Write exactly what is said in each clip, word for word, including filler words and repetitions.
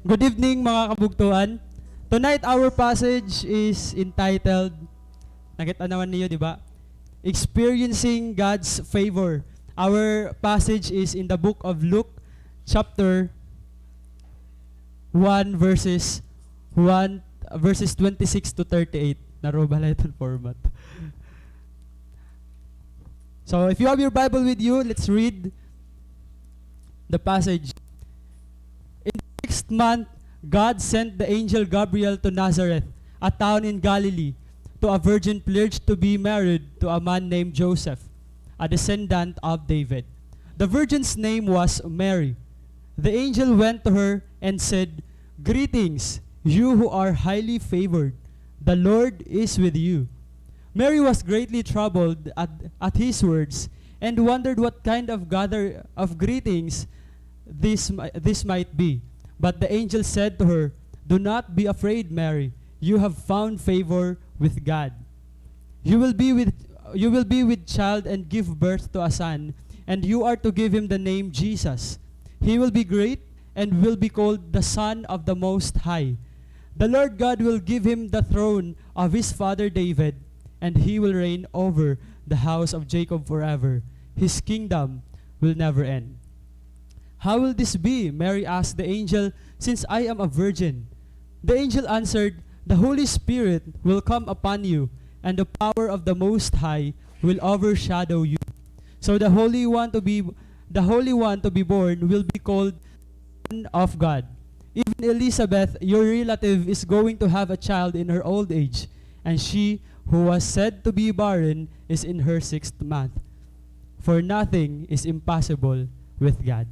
Good evening, mga kabugtoan. Tonight, our passage is entitled, nakita naman niyo, di ba? Experiencing God's Favor. Our passage is in the book of Luke, chapter one, verses one, verses twenty-six to thirty-eight. Narobala iton format. So, if you have your Bible with you, let's read the passage. In the sixth month, God sent the angel Gabriel to Nazareth, a town in Galilee, to a virgin pledged to be married to a man named Joseph, a descendant of David. The virgin's name was Mary. The angel went to her and said, "Greetings, you who are highly favored. The Lord is with you." Mary was greatly troubled at, at his words and wondered what kind of gather of greetings this, mi- this might be. But the angel said to her, "Do not be afraid, Mary. You have found favor with God. You will be with you will be with child and give birth to a son, and you are to give him the name Jesus. He will be great and will be called the Son of the Most High. The Lord God will give him the throne of his father David, and he will reign over the house of Jacob forever. His kingdom will never end." "How will this be?" Mary asked the angel, "since I am a virgin?" The angel answered, "The Holy Spirit will come upon you, and the power of the Most High will overshadow you. So the Holy One to be the Holy One to be born will be called Son of God. Even Elizabeth, your relative, is going to have a child in her old age, and she who was said to be barren is in her sixth month. For nothing is impossible with God."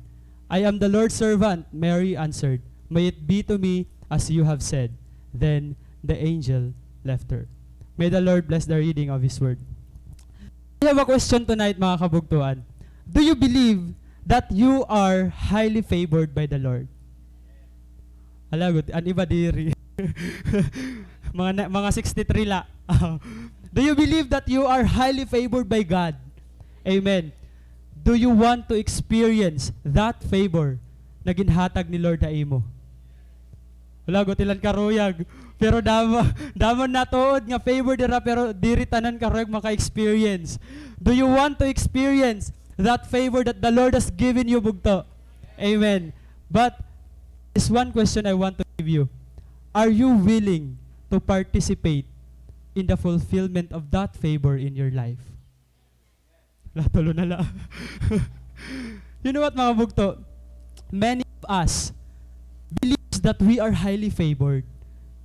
"I am the Lord's servant," Mary answered. "May it be to me as you have said." Then the angel left her. May the Lord bless the reading of His word. I have a question tonight, mga kabugtuan. Do you believe that you are highly favored by the Lord? Ala, good. An iba diri. Mga na- mga sixty-three la. Do you believe that you are highly favored by God? Amen. Do you want to experience that favor na ginhatag ni Lord ha imo? Wala, gutilan karuyag. Pero damo, damo natuod nga favor dira, pero diri tanan karuyag maka-experience. Do you want to experience that favor that the Lord has given you, bugto? Amen. But this one question I want to give you. Are you willing to participate in the fulfillment of that favor in your life? Latulo na la. You know what, mga bugto? Many of us believes that we are highly favored.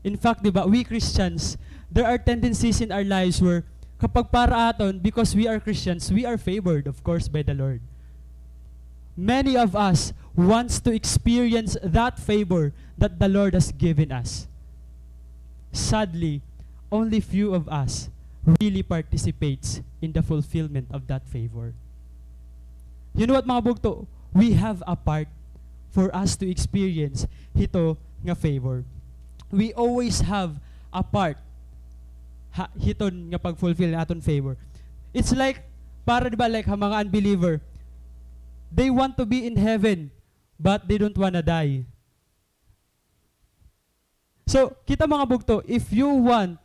In fact, di ba, we Christians, there are tendencies in our lives where kapag para aton, because we are Christians, we are favored, of course, by the Lord. Many of us wants to experience that favor that the Lord has given us. Sadly, only few of us really participates in the fulfillment of that favor. You know what, mga bugto? We have a part for us to experience hito nga favor. We always have a part ha, hiton nga pag-fulfill nga aton favor. It's like, para, di ba, like ha mga unbeliever, they want to be in heaven, but they don't wanna die. So, kita, mga bugto, if you want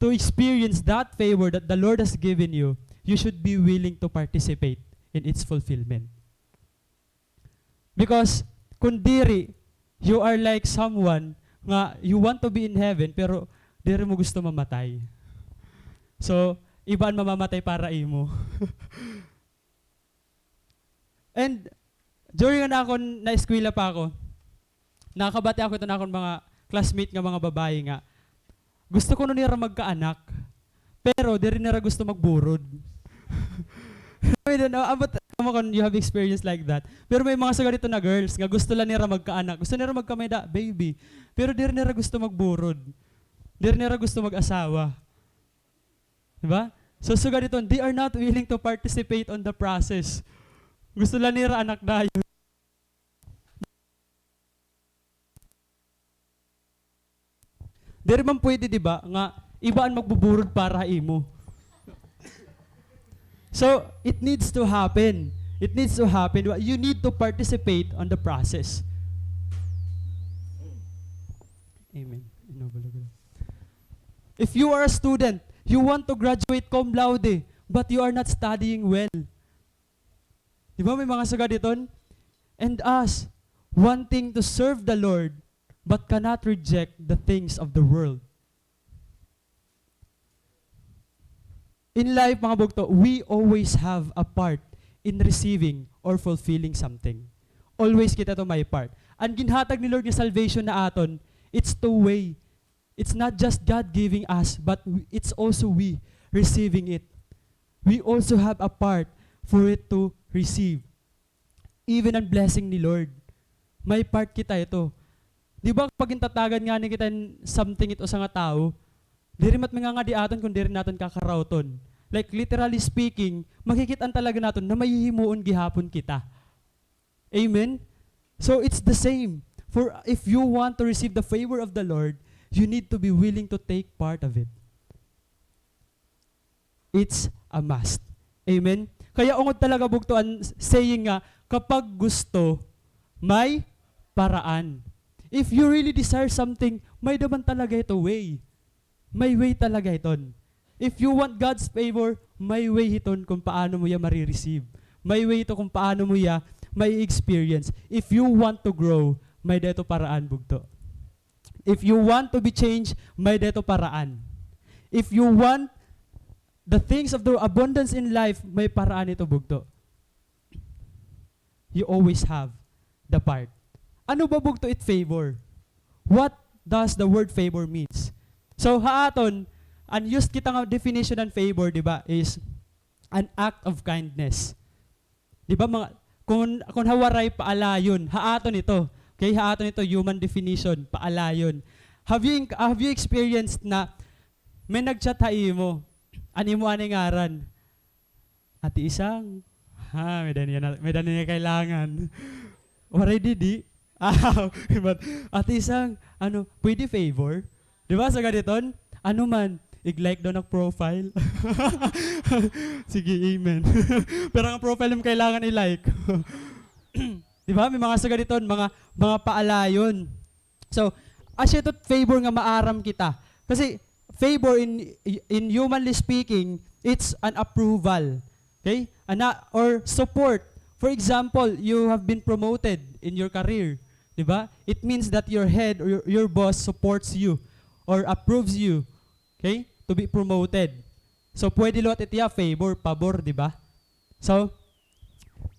to experience that favor that the Lord has given you, you should be willing to participate in its fulfillment. Because kun diri, you are like someone nga you want to be in heaven, pero diri mo gusto mamatay. So, iba an mamamatay para imo. And during an akon naeskwela pa ako, nakabati ako hiton akon mga classmate nga mga babaye nga gusto kuno nira magkaanak, pero diri nira gusto magburod. Ambot, ambot kamo kon you have experience like that. Pero may mga sugad hito na girls nga gusto la nira magkaanak. Gusto nira magkamay-ada, baby. Pero diri nira gusto magburod. Diri nira gusto mag-asawa. Di ba? So, sugad hiton, they are not willing to participate on the process. Gusto la nira anak dayon. Diri man pwede, di ba, nga iba an magbuburod para ha imo. So, it needs to happen. It needs to happen. You need to participate on the process. Amen. Inobalo ko lang. If you are a student, you want to graduate cum laude, but you are not studying well. Di ba may mga sugad iton? And us, wanting to serve the Lord, but cannot reject the things of the world. In life, mga bugto, we always have a part in receiving or fulfilling something. Always kita to may part. An ginhatag ni Lord nga salvation na aton, it's two-way. It's not just God giving us, but w-, it's also we receiving it. We also have a part for it to receive. Even an blessing ni Lord, may part kita ito. Di ba, kapag gintatagan ngani kita hin something it usa nga tawo, diri man it mangangadi aton kon diri naton kakarawton. Like, literally speaking, makikit-an talaga naton na may hihimuon gihapon kita. Amen? So, it's the same. For if you want to receive the favor of the Lord, you need to be willing to take part of it. It's a must. Amen? Kaya ungod talaga, bugto, an saying nga, kapag gusto, may paraan. If you really desire something, may-ada man talaga ito way. May way talaga iton. If you want God's favor, may way hiton kung paano mo iya mare-receive. May way ito kung paano mo iya may experience. If you want to grow, may-ada ito paraan, bugto. If you want to be changed, may-ada ito paraan. If you want the things of the abundance in life, may paraan ito, bugto. You always have the part. Ano ba, bugto, it favor? What does the word favor means? So, ha aton, an used kita nga definition an favor, di ba, is an act of kindness. Di ba, mga, kun, kun ha Waray, paalayon. Ha aton ito. Okay, ha aton ito, human definition, paalayon. Have you, have you experienced na may nag-chat ha imo, an imo anay ngaran? Ate Isang. Ha, may-ada niya na, may-ada niya kailangan. Waray didi. Ah, but, Ate Isang, ano, pwede favor? Di ba, sugad iton? Ano man, i-like daw nak profile. Sige, amen. Pero an profile mo kailangan i-like. Di ba? May mga sugad iton, mga, mga paalayon. So, asya ito favor nga maaram kita. Kasi, favor in, in humanly speaking, it's an approval. Okay? Ana, or support. For example, you have been promoted in your career. Di ba? It means that your head or your, your boss supports you or approves you, okay, to be promoted. So, pwede liwat it iya favor, pabor, di ba? So,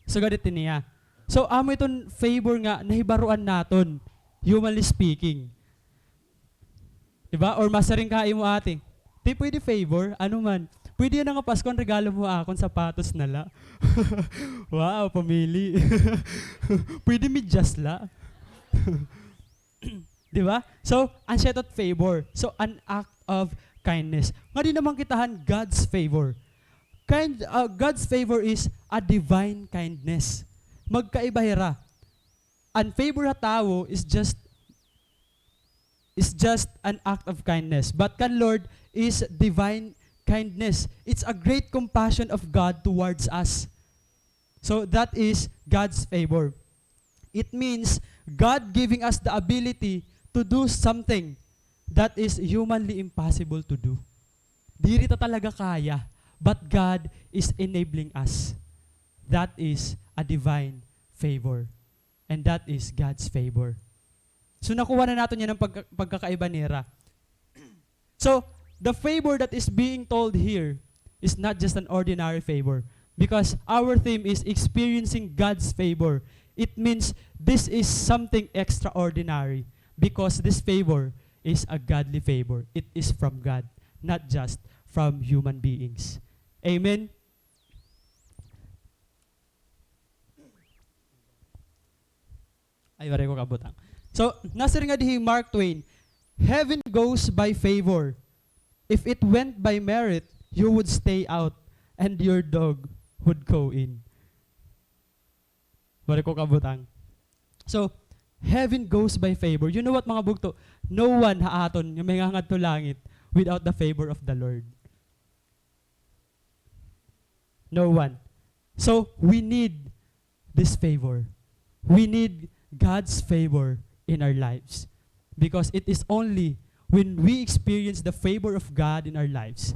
sugad it niya. So, amo iton favor nga nahibaruan naton, humanly speaking. Di ba? Or masiring ka ha imo ate, "Te, pwede favor?" Ano man. "Pwede yana nga Pasko, an regalo mo ha akon, sapatos na la." Wow, pamili. "Pwede medyas la." Di ba? So, an siya ito favor. So, an act of kindness. Ngadi naman kita han God's favor. Kind, uh, God's favor is a divine kindness. Magkaiba hira. An favor ha tawo is just, is just an act of kindness. But kan Lord is divine kindness. It's a great compassion of God towards us. So that is God's favor. It means God giving us the ability to do something that is humanly impossible to do. Diri ta talaga kaya, but God is enabling us. That is a divine favor. And that is God's favor. So, nakuha na naton yana an pagka-, pagkakaiba nira. So, the favor that is being told here is not just an ordinary favor, because our theme is experiencing God's favor. It means this is something extraordinary because this favor is a godly favor. It is from God, not just from human beings. Amen? Ay, waray ko kabutang. So, nasiring ngadi hi Mark Twain, "Heaven goes by favor. If it went by merit, you would stay out and your dog would go in." Waray ko kabutang. So, heaven goes by favor. You know what, mga bugto? No one ha aton nga mangangadto langit without the favor of the Lord. No one. So, we need this favor. We need God's favor in our lives. Because it is only when we experience the favor of God in our lives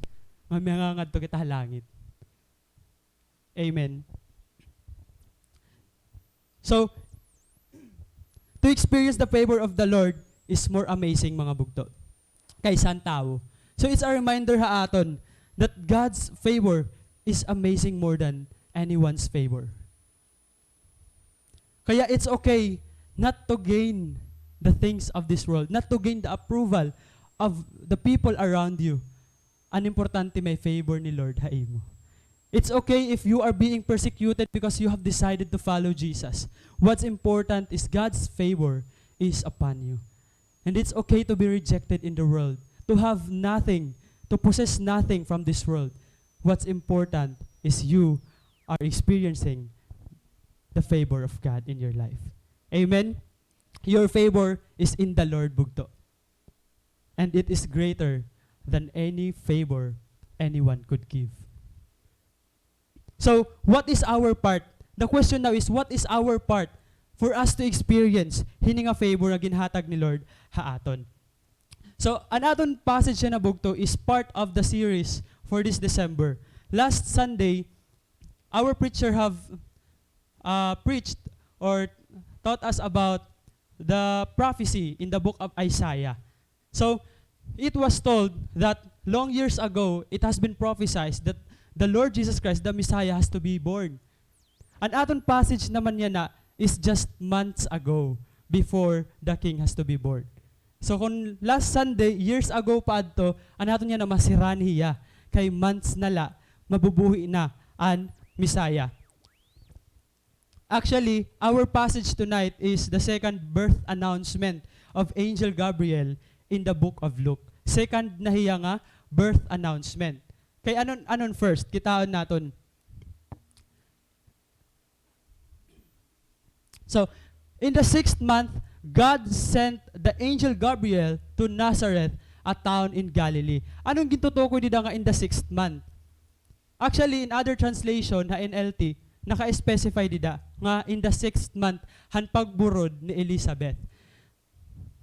nga mangangadto kita ha langit. Amen. So, to experience the favor of the Lord is more amazing, mga bugto, kaysa an tawo. So, it's a reminder ha aton that God's favor is amazing more than anyone's favor. Kaya it's okay not to gain the things of this world, not to gain the approval of the people around you. An importante may favor ni Lord ha imo. It's okay if you are being persecuted because you have decided to follow Jesus. What's important is God's favor is upon you. And it's okay to be rejected in the world, to have nothing, to possess nothing from this world. What's important is you are experiencing the favor of God in your life. Amen? Your favor is in the Lord, bugto. And it is greater than any favor anyone could give. So, what is our part? The question now is, what is our part for us to experience hini nga favor nga ginhatag ni Lord ha aton? So, an aton passage yana, bugto, is part of the series for this December. Last Sunday, our preacher have, uh, preached or taught us about the prophecy in the book of Isaiah. So, it was told that long years ago, it has been prophesied that the Lord Jesus Christ, the Messiah, has to be born. An aton passage naman yana is just months ago, before the King has to be born. So, kon last Sunday, years ago pa adto, an aton yana masirani hiya, kay months na la, mabubuhi na an Messiah. Actually, our passage tonight is the second birth announcement of Angel Gabriel in the book of Luke. Second na hiya nga birth announcement. Kay anon, anon first? Kitaon naton. So, in the sixth month, God sent the angel Gabriel to Nazareth, a town in Galilee. Anon gintutukoy dida nga in the sixth month? Actually, in other translation, ha N L T, naka-specify dida nga in the sixth month han pagburod ni Elizabeth.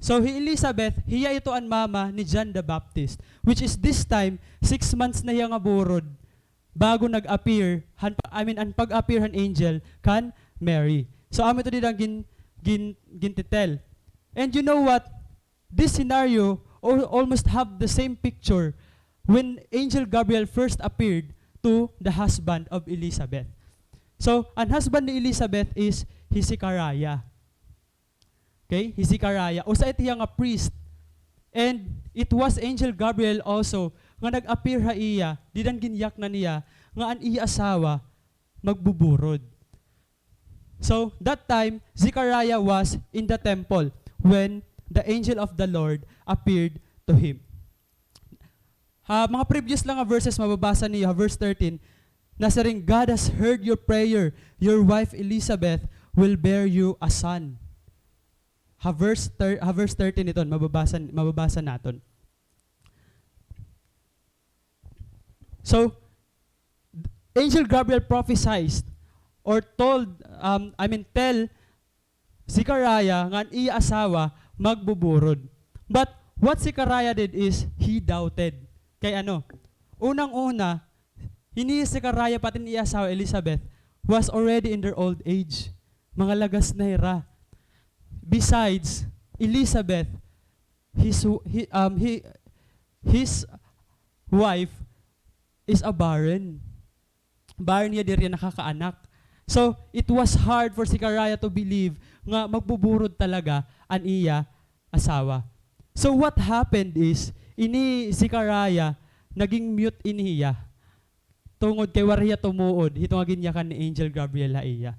So, hi Elizabeth, hiya ito an mama ni John the Baptist, which is this time, six months na hiya nga burod bago nag-appear, han, I mean, an pag-appear han angel kan Mary. So, amo ito dida gin-, gin-, gintitel. And you know what? This scenario al-, almost have the same picture when Angel Gabriel first appeared to the husband of Elizabeth. So, an husband ni Elizabeth is hi Zechariah. Okay? Hi Zechariah. Usa ito hiya nga priest. And it was Angel Gabriel also nga nag-appear ha iya, dida nga ginyaknan niya nga an iya asawa magbuburod. So, that time, Zechariah was in the temple when the angel of the Lord appeared to him. Ha mga previous la nga verses, mababasa niyo, ha verse thirteen, nasiring, "God has heard your prayer. Your wife Elizabeth will bear you a son." Ha verse thir-, ha verse thirteen iton, mababasa, mababasa naton. So, Angel Gabriel prophesied or told, um, I mean, tell Zechariah nga an iya asawa magbuburod. But what Zechariah did is he doubted. Kay ano? Unang-una, hini Zechariah pati an iya asawa Elizabeth was already in their old age. Mga lagas na hira. Besides, Elizabeth, his, he, um, he, his wife is a barren. Barren hiya, diri hiya nakakaanak. So, it was hard for Zechariah to believe nga magbuburod talaga an iya asawa. So, what happened is, ini Zechariah, naging mute ini hiya. Tungod kay waray hiya tumuod hito nga ginyakan ni Angel Gabriel ha iya.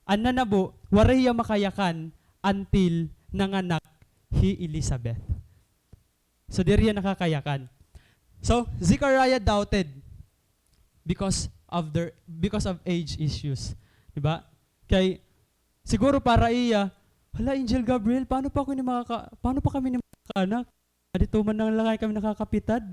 An nanabo, waray hiya makayakan until nanganak hi Elizabeth. So, diri hiya nakakayakan. So, Zechariah doubted because of their, because of age issues. Di ba? Kay, siguro para iya, "Hala, Angel Gabriel, paano pa ako ni makaka-, paano pa kami ni makakaanak? Adto man lang kami nakakapitad."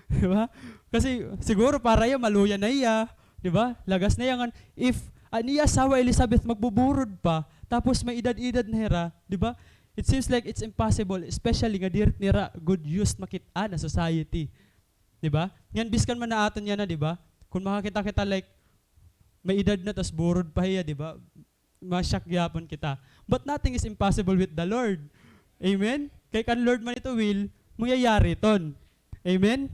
Di ba? Kasi, siguro para iya, maluya na iya. Di ba? Lagas na iya ngan, if an iya asawa Elizabeth magbuburod pa, tapos may edad-edad na hira, di ba? It seems like it's impossible, especially nga diri nira gud used makit-an ha society. Di ba? Ngan biskan man ha aton yana, di ba? Kon makakita kita, like, may edad na tas burod pa hiya, di ba? Ma-shock gihapon kita. But nothing is impossible with the Lord. Amen? Kay kan Lord man ito will, mangyayari iton. Amen?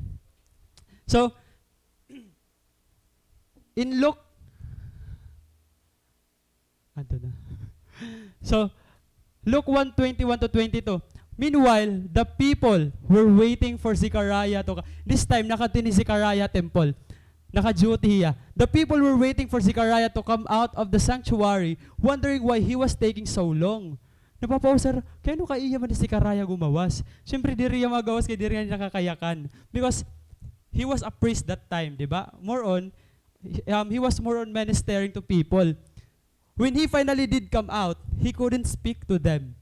So, in Luke, Adto na. So, Luke one twenty-one to twenty-two. Meanwhile, the people were waiting for Zechariah to co-, this time, nakadto ni Zechariah ha temple. Naka-duty hiya. The people were waiting for Zechariah to come out of the sanctuary, wondering why he was taking so long. Napapausa hira, kay ano kay iya man hi Zechariah gumawas? Siyempre, diri hiya magawas kay diri hiya nakakayakan. Because he was a priest that time, di ba? More on, um, he was more on ministering to people. When he finally did come out, he couldn't speak to them.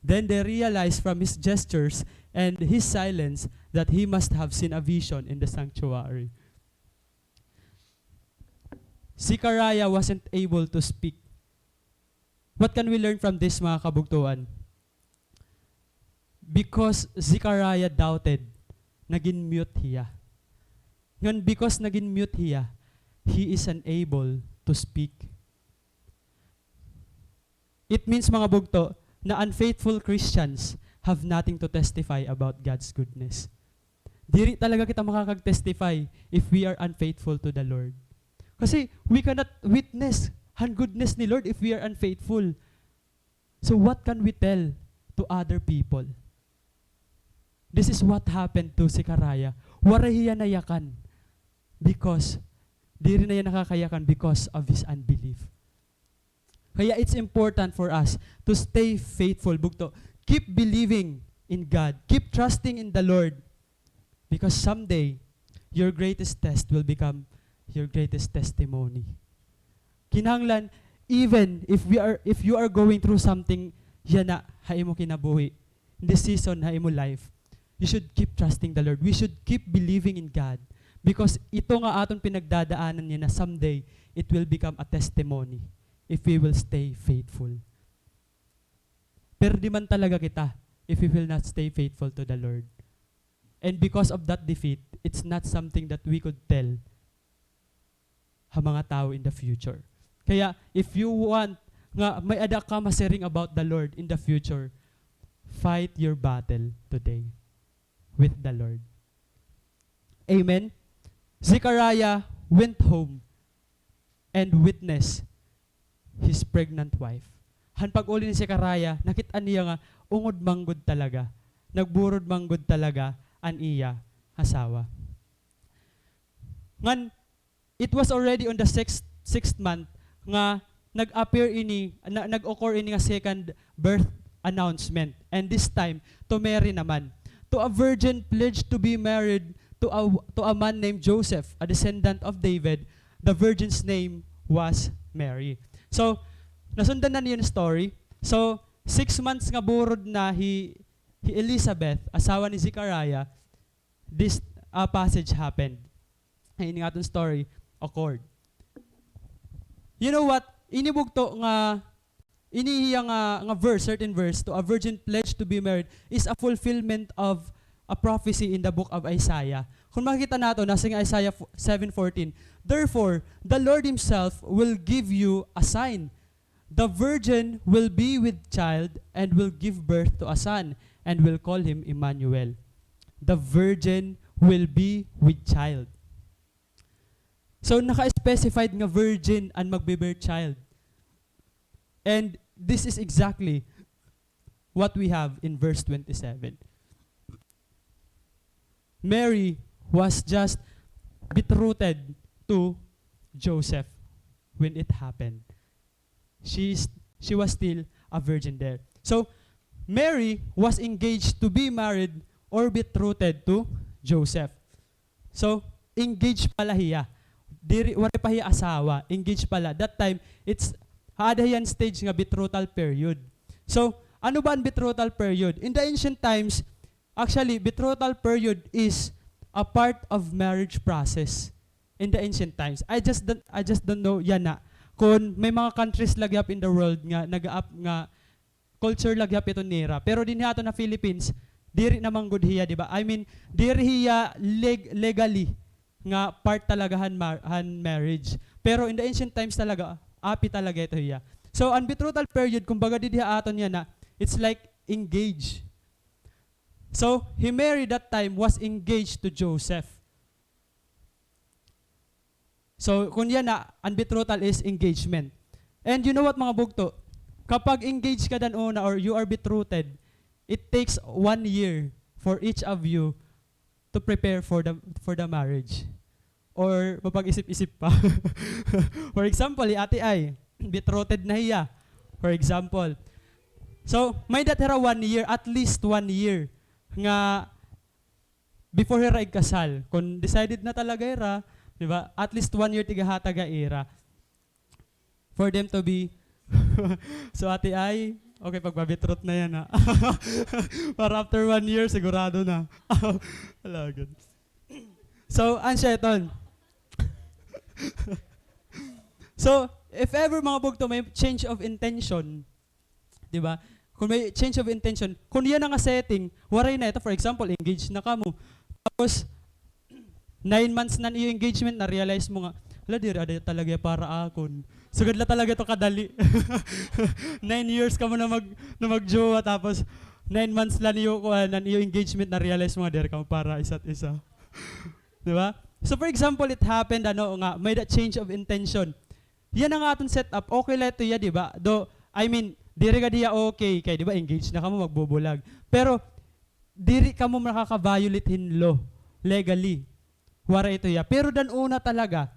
Then they realized from his gestures and his silence that he must have seen a vision in the sanctuary. Zechariah wasn't able to speak. What can we learn from this, mga kabugtoan? Because Zechariah doubted, nagin mute hiya. Ngan because nagin mute hiya, he is unable to speak. It means, mga bugto, na unfaithful Christians have nothing to testify about God's goodness. Diri talaga kita makakag-testify if we are unfaithful to the Lord. Kasi we cannot witness han goodness ni Lord if we are unfaithful. So what can we tell to other people? This is what happened to Zechariah. Waray hiya nayakan because, diri na hiya nakakayakan because of his unbelief. Kaya it's important for us to stay faithful, bugto. Keep believing in God. Keep trusting in the Lord. Because someday, your greatest test will become your greatest testimony. Kinahanglan, even if we are, if you are going through something yana ha imo kinabuhi, in this season ha imo life, you should keep trusting the Lord. We should keep believing in God. Because ito nga aton pinagdadaanan yana, someday, it will become a testimony if we will stay faithful. Perdi man talaga kita if we will not stay faithful to the Lord. And because of that defeat, it's not something that we could tell ha mga tawo in the future. Kaya, if you want nga may-ada ka masiring about the Lord in the future, fight your battle today with the Lord. Amen? Zechariah went home and witnessed his pregnant wife. Han pag-uli ni Zechariah, nakit-an niya nga ungod man gud talaga, nagburod man gud talaga an iya asawa. Ngan, it was already on the sixth, sixth month nga nag-appear ini, na, nag-occur ini nga second birth announcement. And this time, to Mary naman. To a virgin pledged to be married to a, to a man named Joseph, a descendant of David, the virgin's name was Mary. So, nasundan na niyo an story. So, six months nga burod na hi, hi Elizabeth, asawa ni Zechariah, this, uh, passage happened. Ini nga aton story occurred. You know what? Ini bugto nga, ini hiya nga, nga verse, certain verse, to a virgin pledged to be married, is a fulfillment of a prophecy in the book of Isaiah. Kung makikita nato, nasa nga Isaiah seven fourteen, "Therefore, the Lord himself will give you a sign. The virgin will be with child and will give birth to a son and will call him Emmanuel." The virgin will be with child. So, naka-specified nga virgin an magbe-bear child. And this is exactly what we have in verse twenty-seven. Mary was just betrothed to Joseph when it happened. She is, she was still a virgin there. So, Mary was engaged to be married or betrothed to Joseph. So, engaged pala hiya. Diri, waray pa hiya asawa, engaged pala. That time, it's, aada hiya han stage nga betrothal period. So, ano ba an betrothal period? In the ancient times, actually, betrothal period is a part of marriage process in the ancient times. I just don't, I just don't know yana kon may mga countries la gihap in the world nga nag-a-, nga culture la gihap iton nira. Pero dinhi ha aton ha Philippines, diri na man gud hiya, di ba? I mean, diri hiya leg-, legally nga part talaga han mar-, han marriage. Pero in the ancient times talaga, api talaga ito hiya. So, an betrothal period, kumbaga didi ha aton yana, it's like engage. So, hi Mary that time was engaged to Joseph. So, kun yana, an betrothal is engagement. And you know what, mga bugto? Kapag engaged ka dan una or you are betrothed, it takes one year for each of you to prepare for the, for the marriage. Or mapag-isip-isip pa. For example, hi Ate Ai, betrothed na hiya. For example. So, may-ada hira one year, at least one year, nga before hira igkasal. Kun decided na talaga hira, di ba? At least one year it igahatag ha ira for them to be. So, Ate Ai, okay, pagpa-betrothed na yana, ha. Para after one year, sigurado na. Hala gud. So, an siya iton. So, if ever, mga bugto, may change of intention, di ba? Kun may change of intention, kun yana nga setting, waray na ito, for example, engaged na kamo. Tapos, nine months na an iyo engagement, na-realize mo nga, "Hala, diri ada talaga para akon. Sugad la talaga ito kadali." Nine years kamo na mag-, na magjowa, tapos nine months la niyo kuan, an iyo engagement, na-realize mo nga diri kamo para isa't isa. Di ba? So, for example, it happened, ano, nga, may-ada change of intention. Yana nga aton setup, okay la ito hiya, di ba? Though, I mean, diri gad hiya okay, kay, di ba, engaged na kamo, magbubulag. Pero, diri kamo makaka-violate hin law, legally. Waray ito hiya. Pero dan una talaga,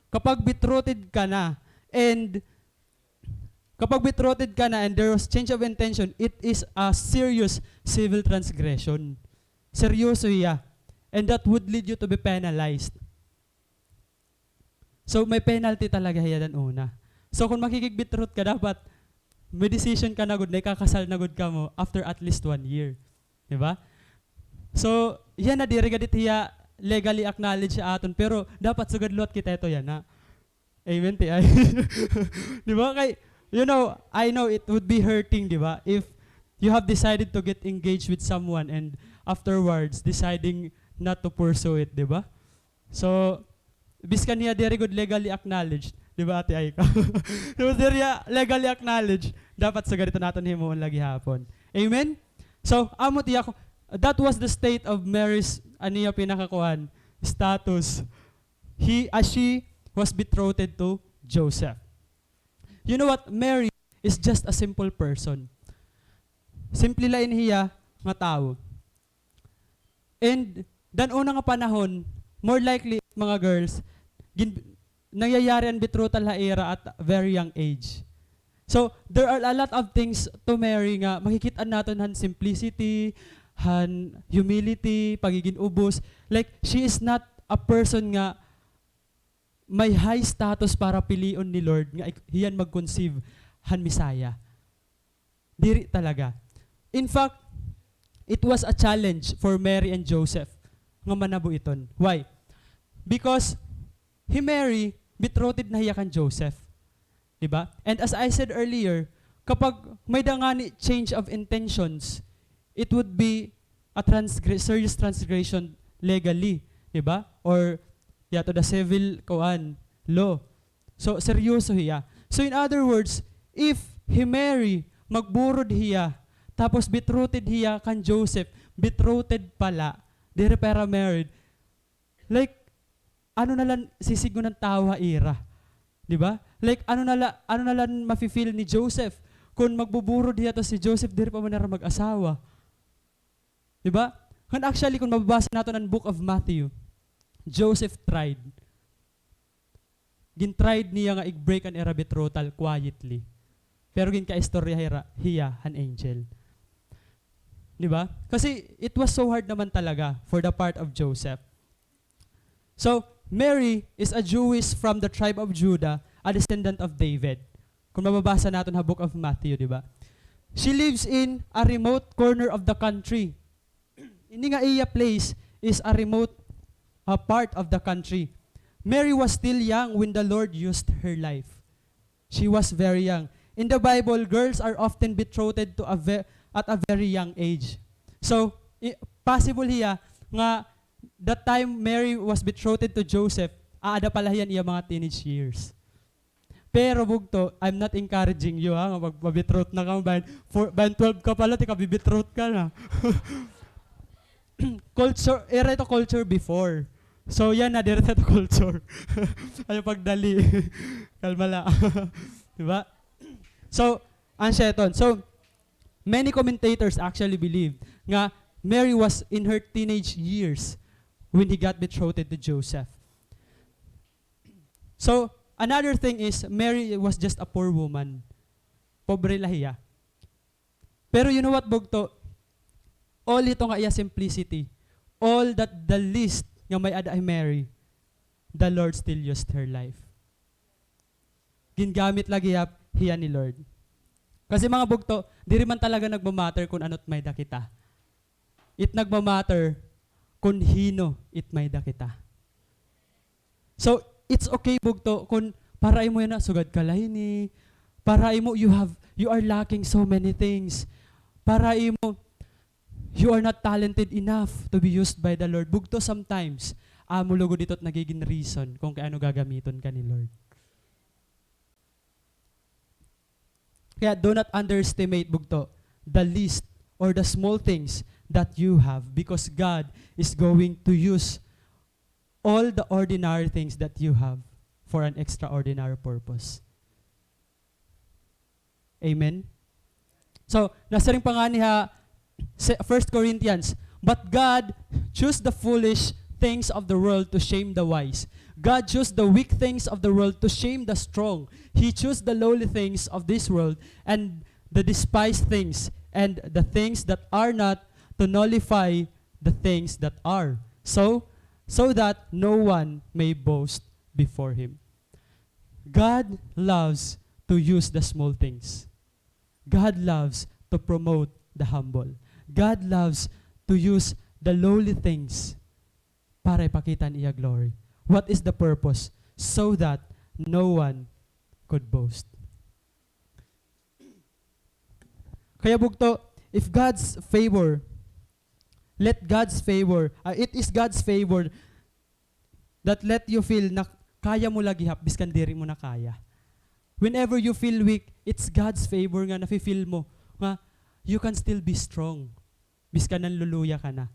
kapag betrothed ka na, and, kapag betrothed ka na and there was change of intention, it is a serious civil transgression. Seryoso hiya. And that would lead you to be penalized. So, may penalty talaga hiya dan una. So, kun makikig-betrothed ka, dapat may decision ka na gud, na ikakasal na gud kamo after at least one year. Di ba? So, yana, diri gad it hiya legally acknowledged ha aton, pero dapat sugad liwat kita ito yana. Amen, Ate Ai? Di ba? Kay, you know, I know it would be hurting, di ba? If you have decided to get engaged with someone and afterwards deciding not to pursue it, di ba? So, biskan hiya diri gud legally acknowledged, di ba, Ate Aika? Tapos diri hiya legally acknowledged, dapat sugad ito naton himuon la gihapon. Amen? So, amo it iya ko, that was the state of Mary's, an iya pinakakuan, status. He, as she was betrothed to Joseph. You know what? Mary is just a simple person. Simple la ini hiya nga tawo. And dan una nga panahon, more likely, mga girls, gin-, nangyayari an betrothal ha ira at very young age. So, there are a lot of things to Mary nga makikit-an naton han simplicity, han humility, pagigin ubos. Like, she is not a person nga may high status para pilion ni Lord nga ik-, hiya an mag-conceive han Messiah. Diri talaga. In fact, it was a challenge for Mary and Joseph nga manabuiton. Why? Because hi Mary, betrothed na hiya kan Joseph. Di ba? And as I said earlier, kapag may-ada ngani change of intentions, it would be a transgre-, serious transgression legally, di ba? Or, yeah, to the civil, kuan, law. So, seryoso hiya. So, in other words, if hi Mary, magburod hiya, tapos betrothed hiya kan Joseph, betrothed pa la, diri pa hira married, like, ano na la an sisidngon han tawo ha ira? Di ba? Like, ano na la, ano na la an mafi-feel ni Joseph kun magbuburod hiya, tas si Joseph diri pa man hira mag-asawa? Di ba? Ngan actually, kun mababasa naton an Book of Matthew, Joseph tried. Gin-tried niya nga i-break an ira betrothal quietly. Pero ginkaistorya hira, hiya han angel. Di ba? Kasi it was so hard naman talaga for the part of Joseph. So, Mary is a Jewess from the tribe of Judah, a descendant of David. Kung mababasa naton ha Book of Matthew, di ba? She lives in a remote corner of the country. Ini nga iya place is a remote, uh, part of the country. Mary was still young when the Lord used her life. She was very young. in the Bible, girls are often betrothed to a ve-, at a very young age. So, i-, possible hiya nga the time Mary was betrothed to Joseph, aada pa la hiya han iya mga teenage years. Pero bugto, I'm not encouraging you, ha, nga magpa-betrothed na ka, bahin, for, bahin twelve ka pa la, tika-betrothed ka na. Culture, ira ito culture before. So, yana, diri ito culture. Ayaw pagdali. Kalma la. Di ba? So, an siya iton. So, many commentators actually believe nga Mary was in her teenage years when he got betrothed to Joseph. So, another thing is, Mary was just a poor woman. Pobre la hiya. Pero you know what, bugto? All ito nga iya simplicity, all that the least nga may-ada hi Mary, the Lord still used her life. Gingamit la gihap hiya ni Lord. Kasi, mga bugto, diri man talaga nagma-matter kun ano it may-ada kita. It nagma-matter kun hin-o it may-ada kita. So, it's okay, bugto, kun para imo yana, sugad ka la hini. Para imo, you have, you are lacking so many things. Para imo, you are not talented enough to be used by the Lord. Bugto, sometimes, amo lugod ito it nagiging reason kun kay ano gagamiton ka ni Lord. Kaya do not underestimate, bugto, the least or the small things that you have, because God is going to use all the ordinary things that you have for an extraordinary purpose. Amen? So, nasiring pa ngani ha, se-, First Corinthians, "But God chose the foolish things of the world to shame the wise. God chose the weak things of the world to shame the strong. He chose the lowly things of this world and the despised things and the things that are not to nullify the things that are, so, so that no one may boast before him." God loves to use the small things. God loves to promote the humble. God loves to use the lowly things para ipakita an iya glory. What is the purpose? So that no one could boast. Kaya bugto, if God's favor, let God's favor, ah, it is God's favor that let you feel na kaya mo la gihap biskan diri mo na kaya. Whenever you feel weak, it's God's favor nga nafi-feel mo nga you can still be strong biskan nanluluya ka na.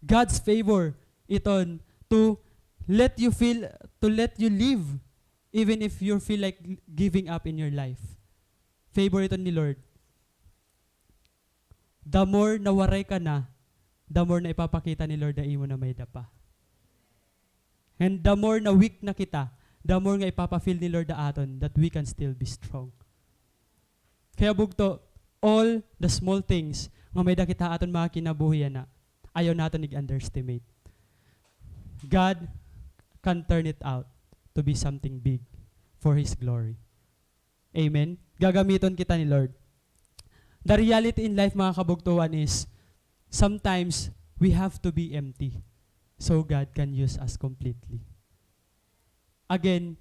God's favor iton to let you feel, to let you live even if you feel like giving up in your life. Favor iton ni Lord. The more na waray ka na, the more na ipapakita ni Lord nga imo na may-ada pa. And the more na weak na kita, the more nga ipapa-feel ni Lord ha aton that we can still be strong. Kaya bugto, all the small things nga may-ada kita ha aton mga kinabuhi yana, ayaw naton ig-underestimate. God can turn it out to be something big for His glory. Amen? Gagamiton kita ni Lord. The reality in life, mga kabugtoan, is sometimes we have to be empty so God can use us completely. Again,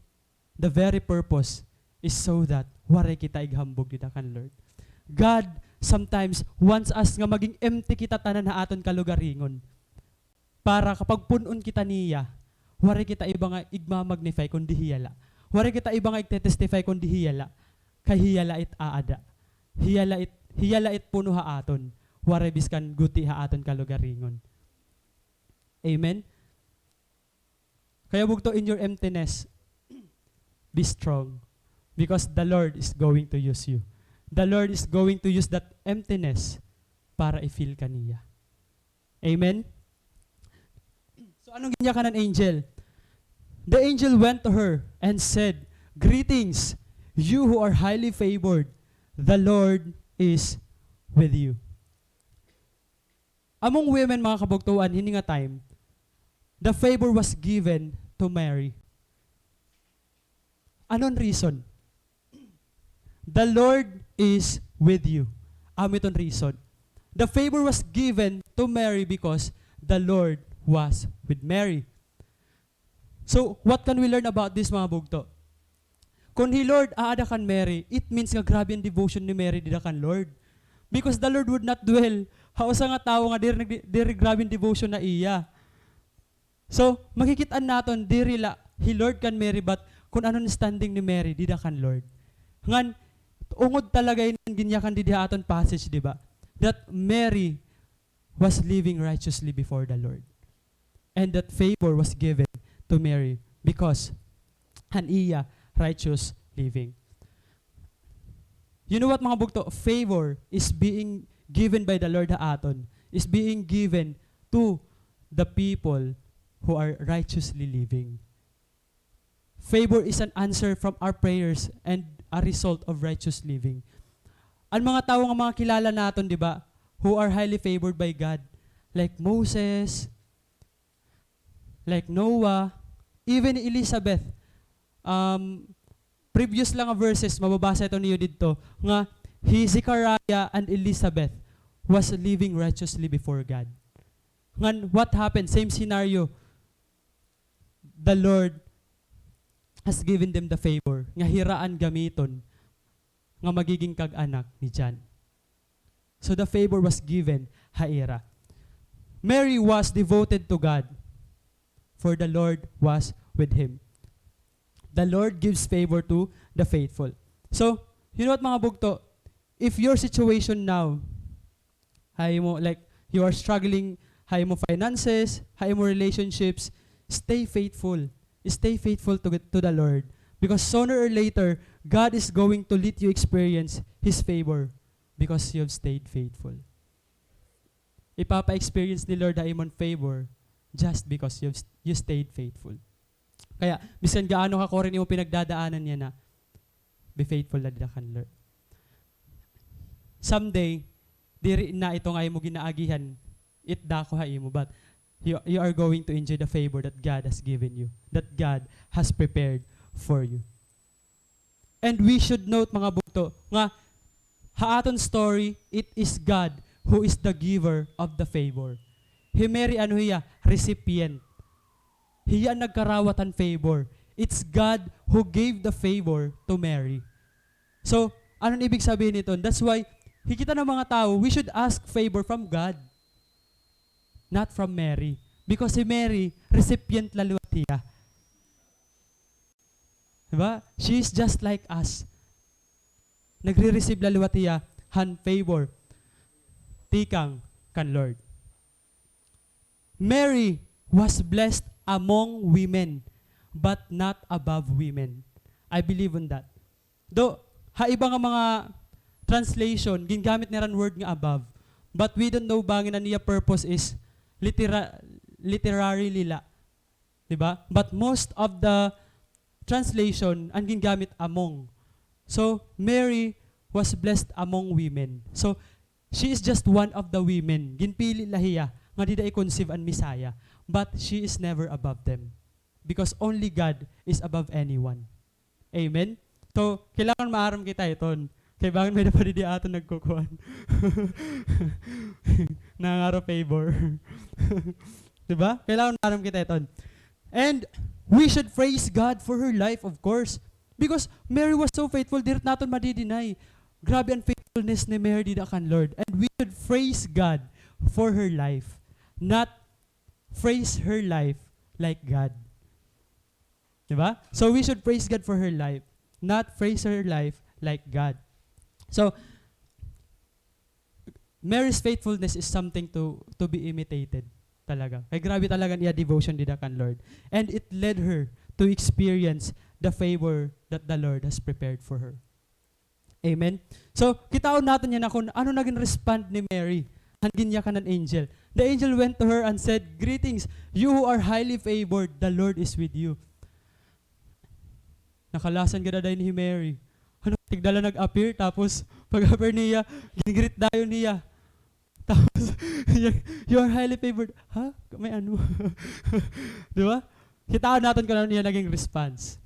the very purpose is so that waray kita ighambog dida kan Lord. God sometimes wants us nga maging empty kita tanan ha aton kalugaringon. Para kapag pun-on kita niya, waray kita iba nga igma-magnify kundi hiya la. Waray kita iba nga igte-testify kundi hiya la. Kay hiya la it aada. Hiya la it, hiya la it puno ha aton. Waray biskan guti ha aton kalugaringon. Amen? Kaya bugto, in your emptiness, be strong, because the Lord is going to use you. The Lord is going to use that emptiness para i-fill ka niya. Amen? So, ano an ginyakan han angel? The angel went to her and said, "Greetings, you who are highly favored. The Lord is with you." Among women, mga kabugtoan, hini nga time, the favor was given to Mary. Ano an reason? The Lord is with you. Amo iton reason. The favor was given to Mary because the Lord was with Mary. So, what can we learn about this, mga bugto? Kon hi Lord aada kan Mary, it means nga grabe an devotion ni Mary dida kan Lord. Because the Lord would not dwell ha usa nga tawo nga diri, nagdi-, diri grabe an devotion ha iya. So, makikit-an naton diri la hi Lord kan Mary, but kon ano an standing ni Mary dida kan Lord. Ngan, ungod talaga ini an ginyakan didi ha aton passage, di ba? That Mary was living righteously before the Lord. And that favor was given to Mary because han iya righteous living. You know what, mga bugto? Favor is being given by the Lord ha aton, is being given to the people who are righteously living. Favor is an answer from our prayers and a result of righteous living. An mga tawo nga mga kilala naton, di ba, who are highly favored by God, like Moses, like Noah, even Elizabeth. Um, previous lang nga verses, mababasa ito niyo didto, nga hi Zechariah and Elizabeth was living righteously before God. Ngan, what happened? Same scenario. The Lord has given them the favor nga hira an gamiton nga magiging kag-anak ni John. So the favor was given ha ira. Mary was devoted to God, for the Lord was with him. The Lord gives favor to the faithful. So, you know what, mga bugto? If your situation now, ha imo, like, you are struggling ha imo finances, ha imo relationships, stay faithful. Stay faithful to, to the Lord. Because sooner or later, God is going to let you experience His favor because you have stayed faithful. Ipapa-experience ni Lord ha imo an favor just because you, you stayed faithful. Kaya, bisan gaano kakuri an imo pinagdadaanan yana, be faithful la dida kan Lord. Someday, diri na ito nga imo ginaagihan, it dako ha imo, but you, you are going to enjoy the favor that God has given you, that God has prepared for you. And we should note, mga bugto, nga ha aton story, it is God who is the giver of the favor. Hi Mary, ano hiya? Recipient. Hiya an nagkarawat han favor. It's God who gave the favor to Mary. So, ano an ibig sabihin niton? That's why, hi kita nga mga tawo, we should ask favor from God, not from Mary. Because hi Mary, recipient la liwat hiya. Diba? She is just like us. Nagre-receive la liwat hiya han favor tikang kan Lord. Mary was blessed among women, but not above women. I believe on that. Though, ha iba nga mga translation, gingamit nira an word nga above. But we don't know bangin an iya purpose is litera-, literarily la. Di ba? But most of the translation, an gingamit among. So, Mary was blessed among women. So, she is just one of the women. Ginpili la hiya nga dida i-conceive an Messiah. But she is never above them. Because only God is above anyone. Amen? So, kailangan maaram kita iton. Kay bangin may-ada pa didi aton nagkukuan. Nangangaro favor. Di ba? Kailangan maaram kita iton. And we should praise God for her life, of course. Because Mary was so faithful, diri naton madi-deny. Grabe an faithfulness ni Mary dida kan Lord. And we should praise God for her life. Not praise her life like God. Di ba? So we should praise God for her life, not praise her life like God. So, Mary's faithfulness is something to, to be imitated talaga. Kay grabe talaga an iya devotion dida kan Lord. And it led her to experience the favor that the Lord has prepared for her. Amen? So, kitaon naton yana kon ano nagin respond ni Mary han ginyakan han angel. The angel went to her and said, "Greetings, you who are highly favored, the Lord is with you." Nakalasan gad ada ini hi Mary. Ano, tigda la nag-appear, tapos pag-appear niya, gin-greet dayon niya. Tapos, "You are highly favored." Ha? May ano? Di ba? Kitaon naton kon ano iya naging response.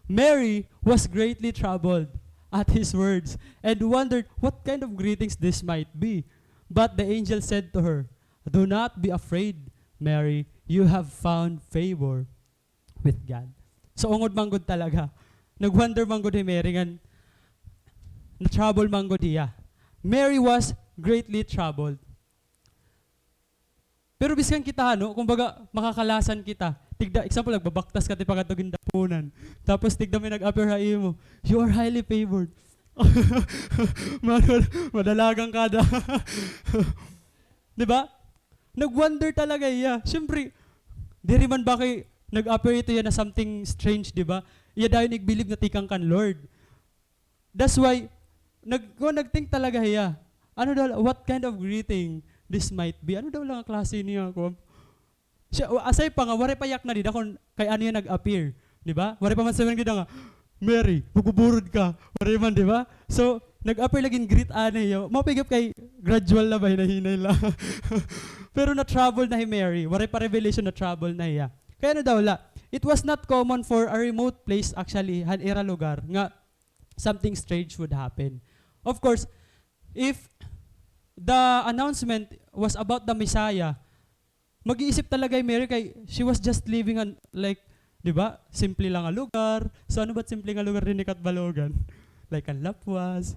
Mary was greatly troubled at his words and wondered what kind of greetings this might be. But the angel said to her, "Do not be afraid, Mary. You have found favor with God." So, ungod man gud talaga, nag-wonder man gud hi Mary ngan na-trouble man gud hiya. Mary was greatly troubled. Pero biskan kita, ano, kumbaga, makakalasan kita. Tigda, example, nagbabaktas ka, tipakadto gindapunan. Tapos, tigda may nag-appear ha imo, "You are highly favored." Mad-, madalagan ka da. Di ba? Nag-wonder talaga iya. Siyempre, diri man ba kay nag-appear ito iya na something strange, di ba? Iya dayon ig-believe na tikang kan Lord. That's why, nag-, kuan, nag-think talaga hiya. Ano daw, what kind of greeting this might be? Ano daw la nga klase niya, kuan? Siya, aside pa nga, waray pa yakna dida kon kay ano hiya nag-appear. Di ba? Waray pa man siring dida nga, "Mary, magbuburod ka." Waray man, di ba? So, nag-appear lagi hin greet anay hiya. Mao pa gihap kay gradual la ba, hinay-hinay la. Pero na-trouble na hi Mary. Waray pa revelation, na-trouble na hiya. Kay ano daw la, it was not common for a remote place actually, han ira lugar, nga something strange would happen. Of course, if the announcement was about the Messiah, mag-iisip talaga hi Mary kay she was just living on, like, di ba? Simple lang nga lugar. So, ano ba't simple nga lugar dinhi ha Catbalogan? Like, an Lapuas.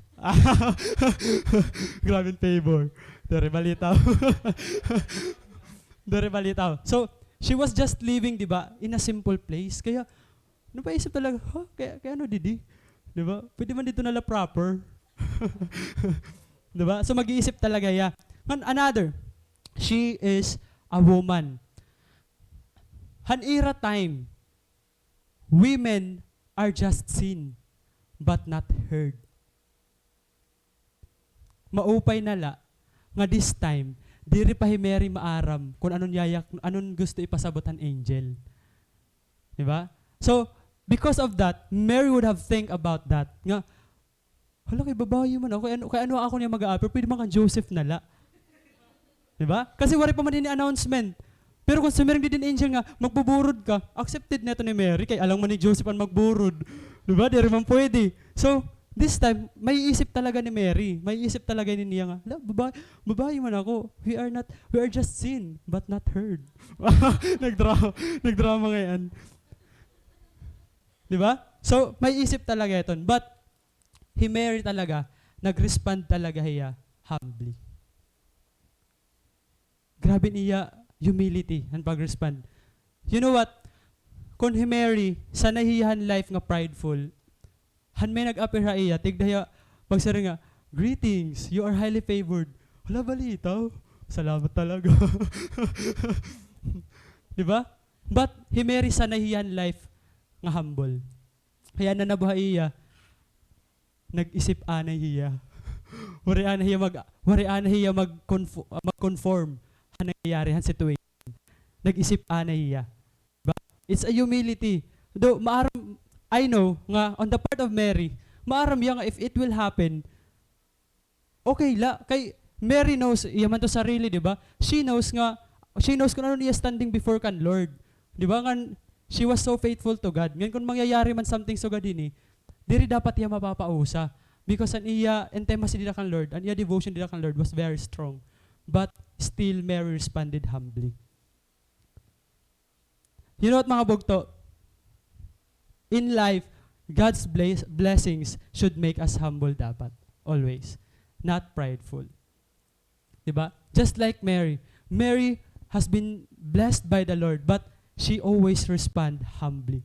Grabe an favor. Diri balitaw. Diri balitaw. So, she was just living, di ba, in a simple place. Kaya, napaisip talaga, "Ha? Kay, kay ano didi?" Di ba? Pwede man didto na la proper. Di ba? So, mag-iisip talaga hiya. Ngan another, she is a woman. Han ira time, women are just seen, but not heard. Maupay na la nga this time, diri pa hi Mary maaram kon anon yayak, anon gusto ipasabot han angel. Di ba? So, because of that, Mary would have think about that. Nga, "Hala, kay babayi man ako, kay ano, kay ano ako niya mag-a-appear, pwede man kan Joseph na la." Di ba? Kasi waray pa man ini announcement. Pero kon sumiring didi an angel nga, "Magbuburod ka," accepted na ito ni Mary, kay alang man ni Joseph an magburod. Di ba? Diri man pwede. So, this time, maiisip talaga ni Mary, maiisip talaga ini niya nga, "La, babayi, babayi man ako. We are not, we are just seen, but not heard." Nagdra-, nagdrama ngay-an. Di ba? So, maiisip talaga iton. But, hi Mary talaga, nag-respond talaga hiya humbly. Grabe an iya humility han pag-respond. You know what? Kon hi Mary, sanay hiya han life nga prideful, han may nag-appear ha iya, tigda hiya magsiring nga, "Greetings, you are highly favored." Hala, balitaw. Salamat talaga. Di ba? But hi Mary, sanay hiya han life nga humble. Kaya nanabuhay hiya, nag-isip anay hiya. Waray anay hiya mag-, waray anay hiya mag-confo-, mag-conform han nangyayari, han situation. Nag-isip anay hiya. But it's a humility. Though, maaram, I know nga on the part of Mary, maaram hiya nga if it will happen, okay la, kay Mary knows, iya man to sarili, di ba? She knows nga, she knows kon ano iya standing before kan Lord. Di ba? Ngan, she was so faithful to God. Ngan kon mangyayari man something sugad hini, diri dapat iya mapapausa. Because an iya intimacy dida kan Lord, an iya devotion dida kan Lord was very strong. But still, Mary responded humbly. You know what, mga bugto? In life, God's bless-, blessings should make us humble dapat. Always. Not prideful. Di ba? Just like Mary. Mary has been blessed by the Lord, but she always respond humbly.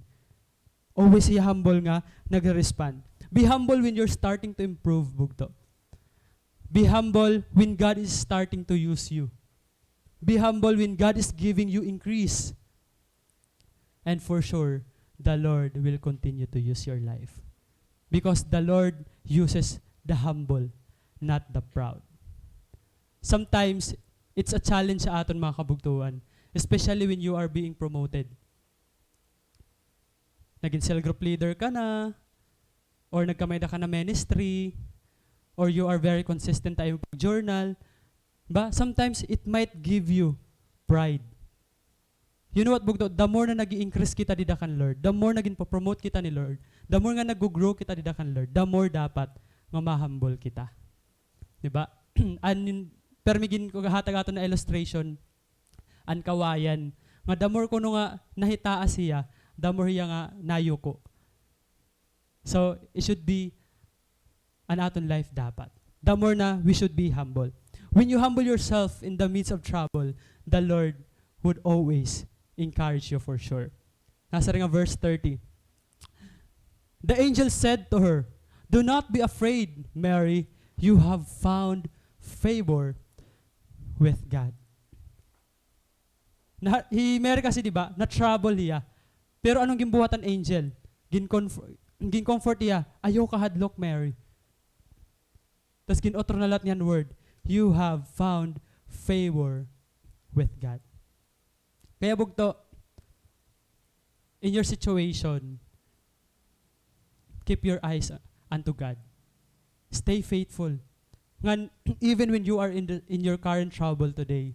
Always hiya humble nga nagre-respond. Be humble when you're starting to improve, bugto. Be humble when God is starting to use you. Be humble when God is giving you increase. And for sure, the Lord will continue to use your life. Because the Lord uses the humble, not the proud. Sometimes, it's a challenge sa aton, mga kabugtoan, especially when you are being promoted. Nagin cell group leader ka na, or nagkamay-ada ka na ministry, or you are very consistent ha imo pag-journal, ba, sometimes it might give you pride. You know what, bugto? The more na nag-i-increase kita dida kan Lord, the more nagin po-promote kita ni Lord, the more nga nag-grow kita dida kan Lord, the more dapat nga ma-humble kita. Di ba? An, permi gin ko gahatag aton na illustration, an kawayan. Nga the more kuno nga nahitaas hiya, the more hiya nga nayuko. So, it should be an aton life dapat. The more na we should be humble. When you humble yourself in the midst of trouble, the Lord would always encourage you for sure. Nasiring nga verse thirty. The angel said to her, "Do not be afraid, Mary. You have found favor with God." Na, hi Mary kasi, di ba, na-trouble hiya. Pero ano an ginbuhat han angel? Gin-comf-, gin-comfort hiya, "Ayaw kahadlok, Mary." Tas gin-utro na la niya an word, "You have found favor with God." Kaya bugto, in your situation, keep your eyes unto God. Stay faithful. Ngan, even when you are in the, in your current trouble today,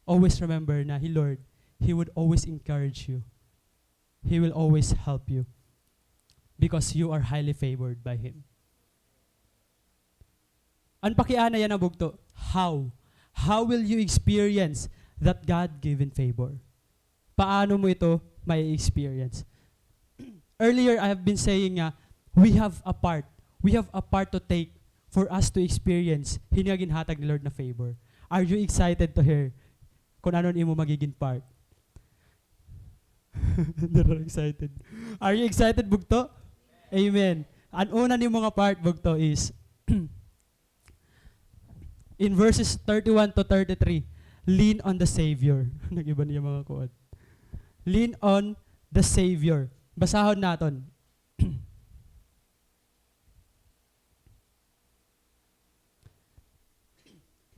always remember na hi Lord, He would always encourage you. He will always help you because you are highly favored by Him. An pakiana yana bugto, how? How will you experience that God-given favor? Paano mo ito may experience? Earlier, I have been saying nga, we have a part. We have a part to take for us to experience hini nga ginhatag ni Lord na favor. Are you excited to hear kung ano an imo magiging part? They're excited. Are you excited, bugto? Amen. An una nimo nga part, bugto, is in verses thirty-one to thirty-three, lean on the Savior. Nag-iba niya mga kuwan. Lean on the Savior. Basahon naton.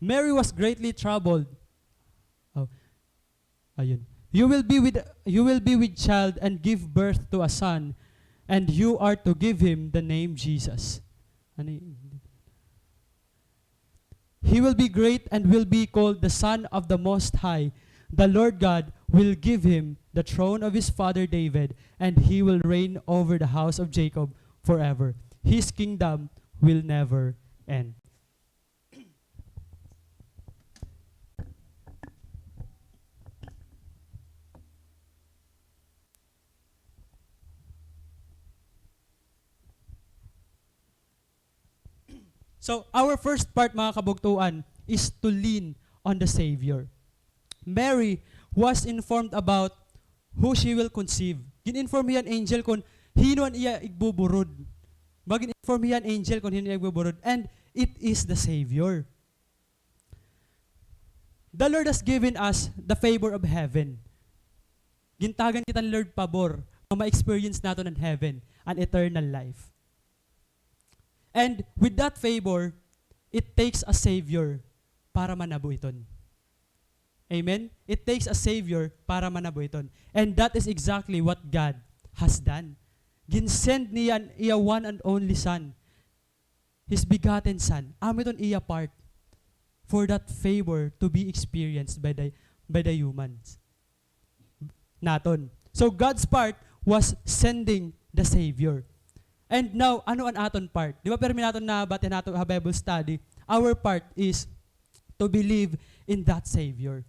Mary was greatly troubled. Oh. Ayun. "You will be with, you will be with child and give birth to a son, and you are to give him the name Jesus." Ano y-, "He will be great and will be called the Son of the Most High. The Lord God will give him the throne of his father David, and he will reign over the house of Jacob forever. His kingdom will never end." So, our first part, mga kabugtuan, is to lean on the Savior. Mary was informed about who she will conceive. Gin-inform hiya han angel kon hin-o an iya igbuburod. Ba, gin-inform hiya han angel kon hin-o an iya igbuburod. And it is the Savior. The Lord has given us the favor of heaven. Gintagan kita ni Lord pabor nga ma-experience naton an heaven, an eternal life. And with that favor, it takes a Savior para manabuhiton. Amen? It takes a Savior para manabuhiton. And that is exactly what God has done. Gin-send niya an iya one and only Son, His begotten Son. Amo iton iya part for that favor to be experienced by the, by the humans naton. So, God's part was sending the Savior. And now, ano an aton part? Di ba, pirmi naton nabatian naton ha Bible study, our part is to believe in that Savior.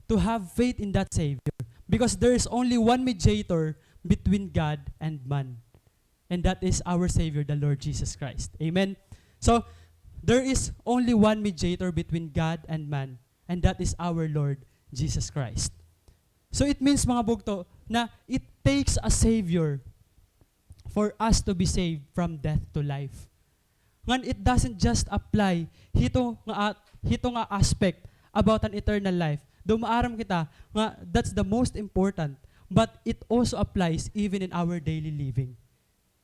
To have faith in that Savior. Because there is only one mediator between God and man. And that is our Savior, the Lord Jesus Christ. Amen? So, there is only one mediator between God and man, and that is our Lord Jesus Christ. So, it means, mga bugto, na it takes a Savior for us to be saved from death to life. Ngan it doesn't just apply hito nga at-, hito nga aspect about an eternal life. Though maaram kita nga that's the most important, but it also applies even in our daily living.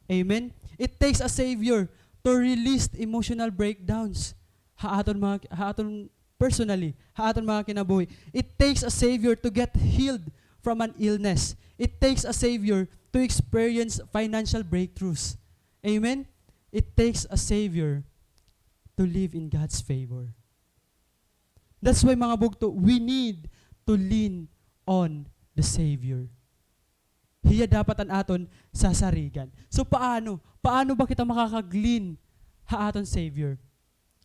Amen? It takes a Savior to release the emotional breakdowns ha aton mga, ha aton personally, ha aton mga kinabuhi. It takes a Savior to get healed from an illness. It takes a Savior to experience financial breakthroughs. Amen? It takes a Savior to live in God's favor. That's why, mga bugto, we need to lean on the Savior. Hiya dapat an aton sasarigan. So, paano? Paano ba kita makakag-lean ha aton Savior?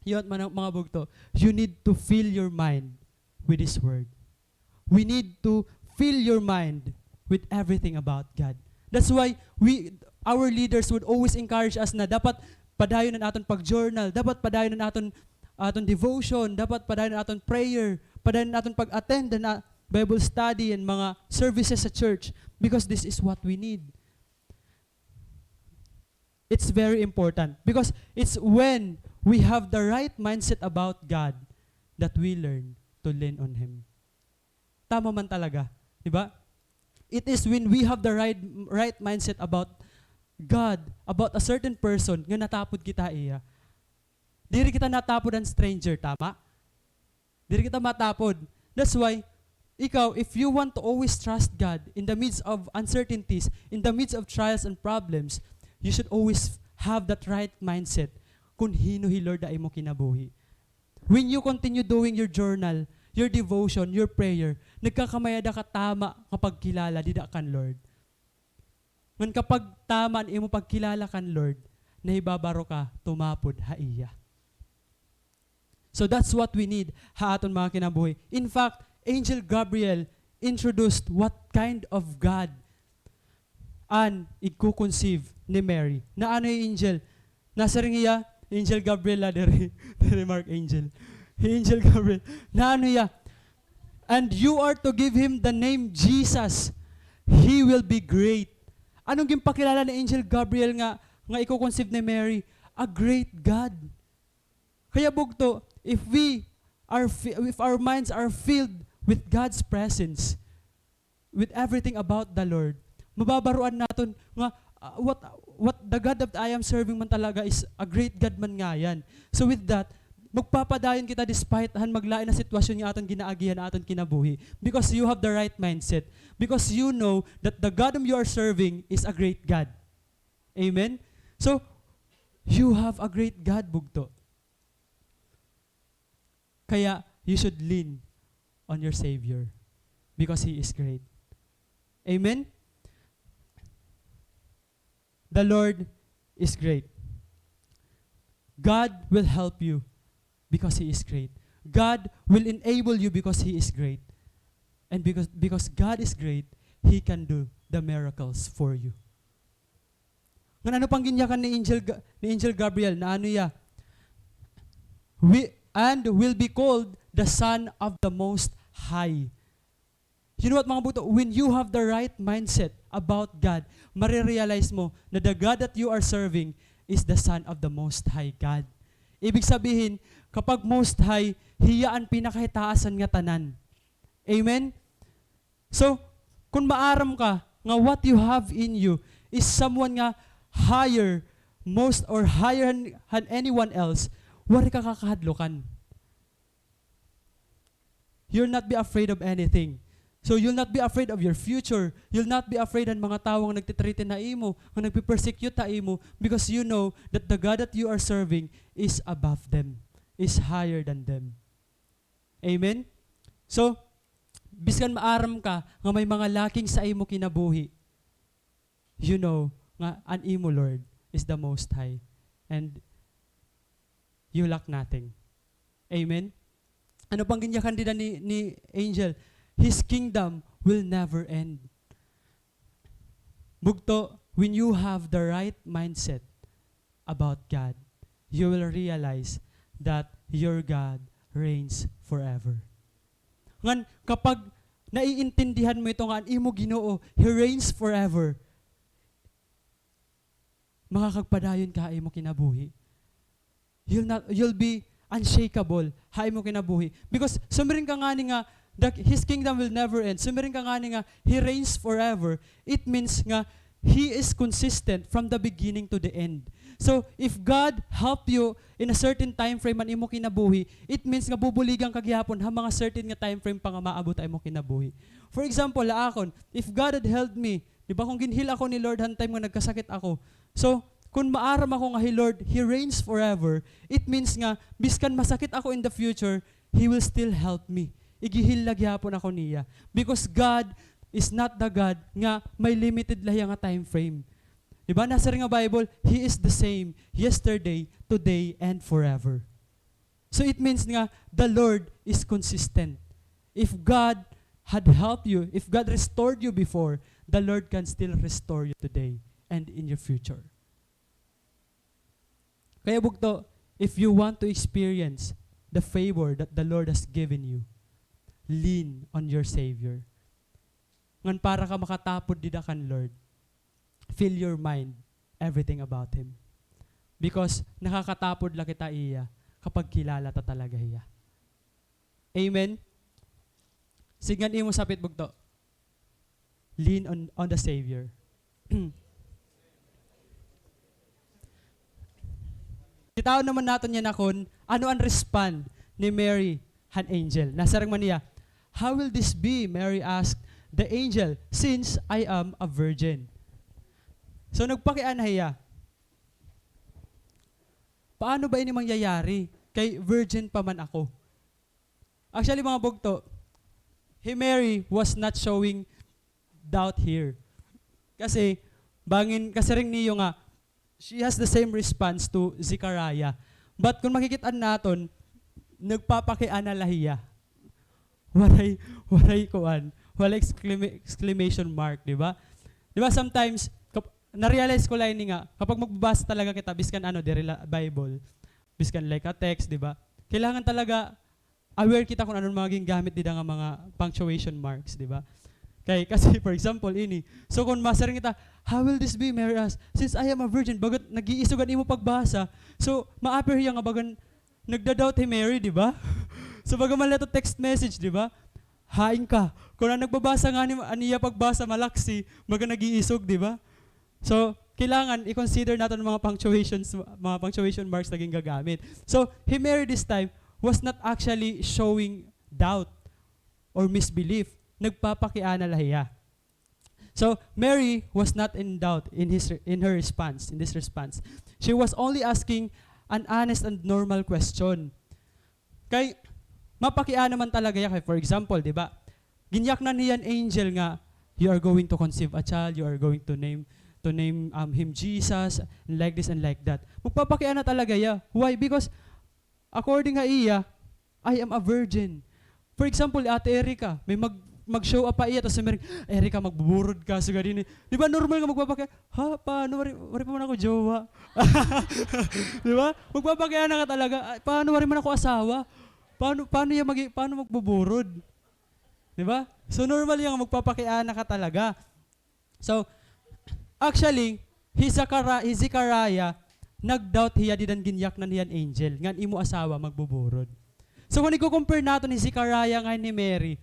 Yun, mga, mga bugto, you need to fill your mind with His Word. We need to fill your mind with everything about God. That's why we, our leaders would always encourage us na dapat padayon an aton pag-journal, dapat padayon an aton, aton devotion, dapat padayon an aton prayer, padayon an aton pag-attend na Bible study and mga services sa church, because this is what we need. It's very important because it's when we have the right mindset about God that we learn to lean on Him. Tama man talaga, di ba? It is when we have the right, right mindset about God, about a certain person, nga natapod kita iya. Diri kita natapod han stranger, tama? Diri kita matapod. That's why, ikaw, if you want to always trust God in the midst of uncertainties, in the midst of trials and problems, you should always have that right mindset kun hin-o hi Lord ha imo kinabuhi. When you continue doing your journal, your devotion, your prayer, nagkakamay-ada ka tama nga pagkilala dida kan Lord. Ngan kapag tama an imo pagkilala kan Lord, nahibabaro ka tumapod ha iya. So that's what we need ha aton mga kinabuhi. In fact, Angel Gabriel introduced what kind of God an igko-conceive ni Mary. Naano hi angel? Nasiring hiya, Angel Gabriel la diri, diri Mark Angel. Hi Angel Gabriel. Naano hiya? "And you are to give him the name Jesus. He will be great." Ano an ginpakilala ni Angel Gabriel nga, nga igko-conceive ni Mary? A great God. Kaya bugto, if we are fi-, if our minds are filled with God's presence, with everything about the Lord, mababaroan naton nga, ah, what, what the God that I am serving man talaga is a great God man ngay-an. So with that, magpapadayon kita despite han maglain na sitwasyon nga aton ginaagihan ha aton kinabuhi. Because you have the right mindset. Because you know that the God whom you are serving is a great God. Amen? So, you have a great God, bugto. Kaya, you should lean on your Savior because He is great. Amen? The Lord is great. God will help you because He is great. God will enable you because He is great. And because, because God is great, He can do the miracles for you. Ngan ano pang ginyakan ni Angel Ga-, ni Angel Gabriel? Naano hiya? "We, and will be called the Son of the Most High." You know what, mga bugto? When you have the right mindset about God, marirealize mo na the God that you are serving is the Son of the Most High God. Ibig sabihin, kapag Most High, hiya an pinakahitaasan nga tanan. Amen? So, kun maaram ka nga what you have in you is someone nga higher, most or higher han, han anyone else, waray ka kakahadlukan. You'll not be afraid of anything. So you'll not be afraid of your future. You'll not be afraid han mga tawo nga nagtitreaten ha imo, nga nagpe-persecute ha imo, because you know that the God that you are serving is above them, is higher than them. Amen? So, biskan maaram ka nga may mga lacking sa imo kinabuhi, you know nga an imo Lord is the Most High and you lack nothing. Amen? Ano pang ginyakan dida ni, ni Angel? His kingdom will never end. Bugto, when you have the right mindset about God, you will realize that your God reigns forever. Ngan kapag naiintindihan mo ito nga an imo Ginoo, He reigns forever, makakagpadayon ka ha imo kinabuhi. You'll not, you'll be unshakable ha imo kinabuhi. Because sumiring ka ngani nga, the, His kingdom will never end. Sumiring ka ngani nga, He reigns forever. It means nga, He is consistent from the beginning to the end. So, if God help you in a certain time frame han imo kinabuhi, it means nga bubuligan ka gihapon ha mga certain nga time frame pa nga maabot ha imo kinabuhi. For example, ha akon, if God had helped me, di ba, kung ginheal ako ni Lord han time nga nagkasakit ako. So, kun maaram ako nga hi Lord, He reigns forever, it means nga, biskan masakit ako in the future, He will still help me. Igiheal la gihapon ako niya. Because God is not the God nga may limited la hiya nga time frame. Di ba? Nasiring ha Bible, He is the same yesterday, today, and forever. So it means nga, the Lord is consistent. If God had helped you, if God restored you before, the Lord can still restore you today. and in your future. Kaya bugto, if you want to experience the favor that the Lord has given you, lean on your Savior. Ngan para ka makatapod dida kan Lord, fill your mind everything about Him. Because nakakatapod la kita iya kapag kilala ta talaga hiya. Amen? Sidngan imo sapit bugto. Lean on, on the Savior. Kitaon naman naton yana kon ano an respond ni Mary han angel. Nasiring man hiya, "How will this be?" Mary asked the angel, "since I am a virgin." So, nagpakiana hiya, "Paano ba ini mangyayari? Kay virgin pa man ako." Actually, mga bugto, hi Mary was not showing doubt here. Kasi, bangin, kasiring niyo nga, she has the same response to Zechariah. But kung makikit-an naton, nagpapakiana la hiya. Waray, waray kuan, waray exclama-, exclamation mark, di ba? Di ba sometimes, kap-, na-realize ko la ini nga, kapag magbabasa talaga kita, biskan ano, diri la Bible, biskan like a text, di ba? Kailangan talaga aware kita kung ano an mga gingamit dida nga mga punctuation marks, di ba? Kay, kasi, for example, ini. So, kung masiring kita, "How will this be?" Mary asked, "Since I am a virgin," baga nag-iisog an imo pagbasa. So, ma-appear hiya nga baga nagda-doubt hi Mary, di ba? So, baga man la ito text message, di ba? Hain ka. Kung an nagbabasa ngani, an iya pagbasa malaksi, baga nag-iisog, di ba? So, kailangan i-consider naton an mga punctuations, mga punctuation marks na gingagamit. So, hi Mary this time was not actually showing doubt or misbelief. Nagpapakiana la hiya. So, Mary was not in doubt in his, in her response, in this response. She was only asking an honest and normal question. Kay, mapakiana man talaga hiya kay, for example, di ba? Ginyaknan hiya han angel nga, "You are going to conceive a child, you are going to name, to name, um, him Jesus," and like this and like that. Magpapakiana talaga hiya. Why? Because, according ha iya, "I am a virgin." For example, Ate Erica, may mag-, mag-show up pa iya, tapos may, "Erica, magbuburod ka, sugad ini." Di ba normal nga magpapaki-, "Ha, paano? Wari, wari pa man ako jowa." Di ba? Magpapakiana ka talaga, "Ay, paano? Wari man ako asawa. Paano, paano iya magi-, paano magbuburod?" Di ba? So, normal nga magpapakiana ka talaga. So, actually, hi Zachara-, hi Zechariah, nag-doubt hiya dida han ginyaknan hiya han angel, ngan imo asawa magbuburod. So, kung iko-compare naton hi Zechariah ngan hi Mary,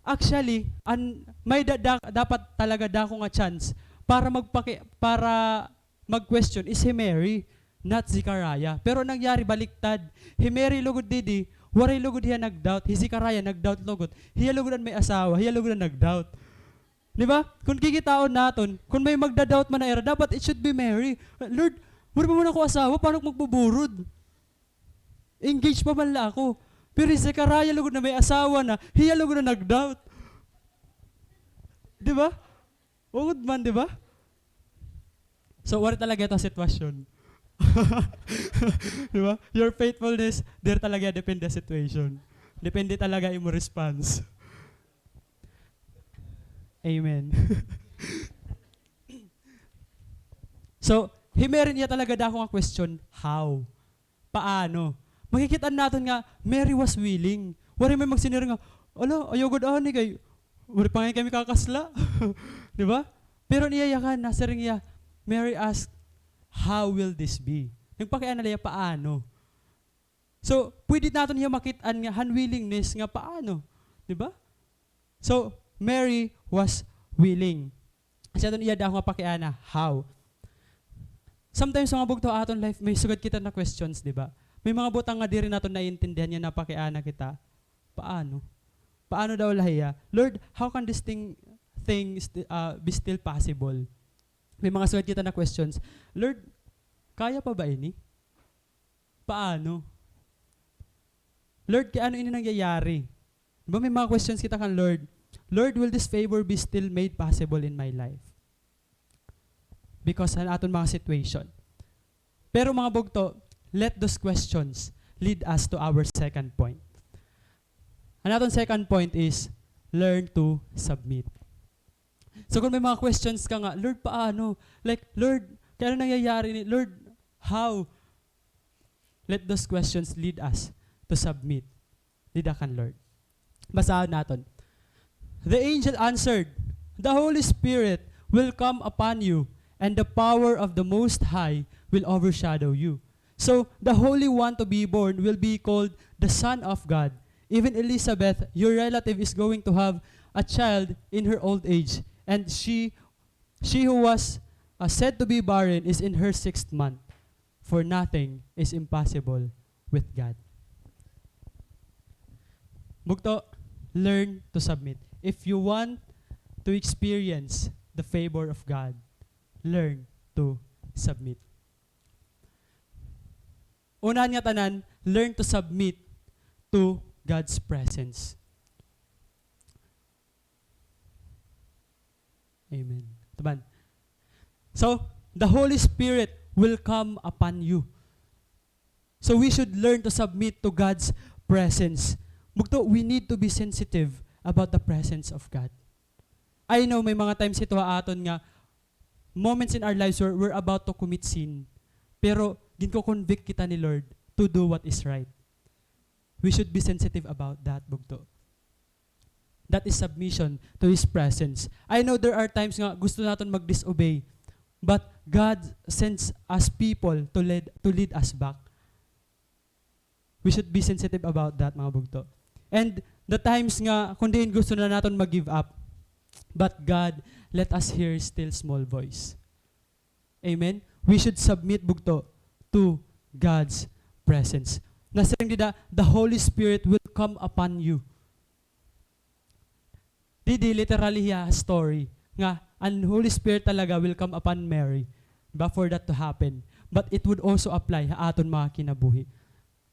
actually, an, may da-, da-, dapat talaga dako nga chance para magpaki-, para mag-question is hi Mary, not Zechariah. Pero an nangyari, baliktad. Hi Mary lugod didi, waray lugod hiya nag-doubt. Hi Zechariah nag-doubt lugod. Hiya lugod an may asawa, hiya lugod an nag-doubt. Di ba? Kung kikitaon naton, kung may magda-doubt man ha ira, dapat it should be Mary. "Lord, waray pa man ako asawa, paano ako magbuburod? Engaged pa man la ako." Pero hi Zechariah lugod na may asawa na, hiya lugod na nag-doubt. Di ba? Ungod man, di ba? So, waray talaga ito sitwasyon. Di ba? Your faithfulness, diri talaga depende sa situation. Depende talaga imo response. Amen. So, hi Mary niya talaga dako nga question, how? Paano? Makikit-an naton nga Mary was willing. Waray may magsiniring nga, "Ala, ayaw gud ani kay waray pa ngay kami kakasla." Di ba? Pero niya yakan, nasiring niya, Mary asked, "How will this be?" Nagpakiana la hiya, paano? So, pwede naton hiya makit-an nga han willingness nga paano. Di ba? So, Mary was willing. Kasi aton iya dako nga pakiana, how? Sometimes, mga bugto, ha aton life, may sugad kita na questions, di ba? May mga butang nga diri naton naiintindihan nga napakiana kita. Paano? Paano daw la hiya? "Lord, how can this thing, thing sti-, ah, be still possible?" May mga sugad kita na questions. "Lord, kaya pa ba ini? Paano? Lord, kay ano ini nangyayari?" Di ba may mga questions kita kan Lord, "Lord, will this favor be still made possible in my life?" Because han aton mga situation. Pero mga bugto, let those questions lead us to our second point. An aton second point is learn to submit. So kung may mga questions ka nga, "Lord, paano? Like, Lord, kay ano nangyayari ini? Lord, how?" Let those questions lead us to submit. Dida kan Lord. Basahon naton. The angel answered, "The Holy Spirit will come upon you, and the power of the Most High will overshadow you. So, the Holy One to be born will be called the Son of God. Even Elizabeth, your relative, is going to have a child in her old age, and she, she who was, uh, said to be barren is in her sixth month." For nothing is impossible with God. Bugto, learn to submit. If you want to experience the favor of God, learn to submit. Una han ngatanan, learn to submit to God's presence. Amen. Taban. So, the Holy Spirit will come upon you. So, we should learn to submit to God's presence. Bugto, we need to be sensitive about the presence of God. I know may mga times ito ha aton nga moments in our lives where we're about to commit sin, pero ginko-convict kita ni Lord to do what is right. We should be sensitive about that, bugto. That is submission to His presence. I know there are times nga gusto naton mag-disobey, but God sends us people to lead, to lead us back. We should be sensitive about that, mga bugto. And the times nga, kung diin gusto na naton mag-give up, but God let us hear His still small voice. Amen? We should submit, bugto, to God's presence. Nasiring dida, "The Holy Spirit will come upon you." Didi, literally hiya story nga an Holy Spirit talaga will come upon Mary, but for that to happen. But it would also apply ha aton mga kinabuhi.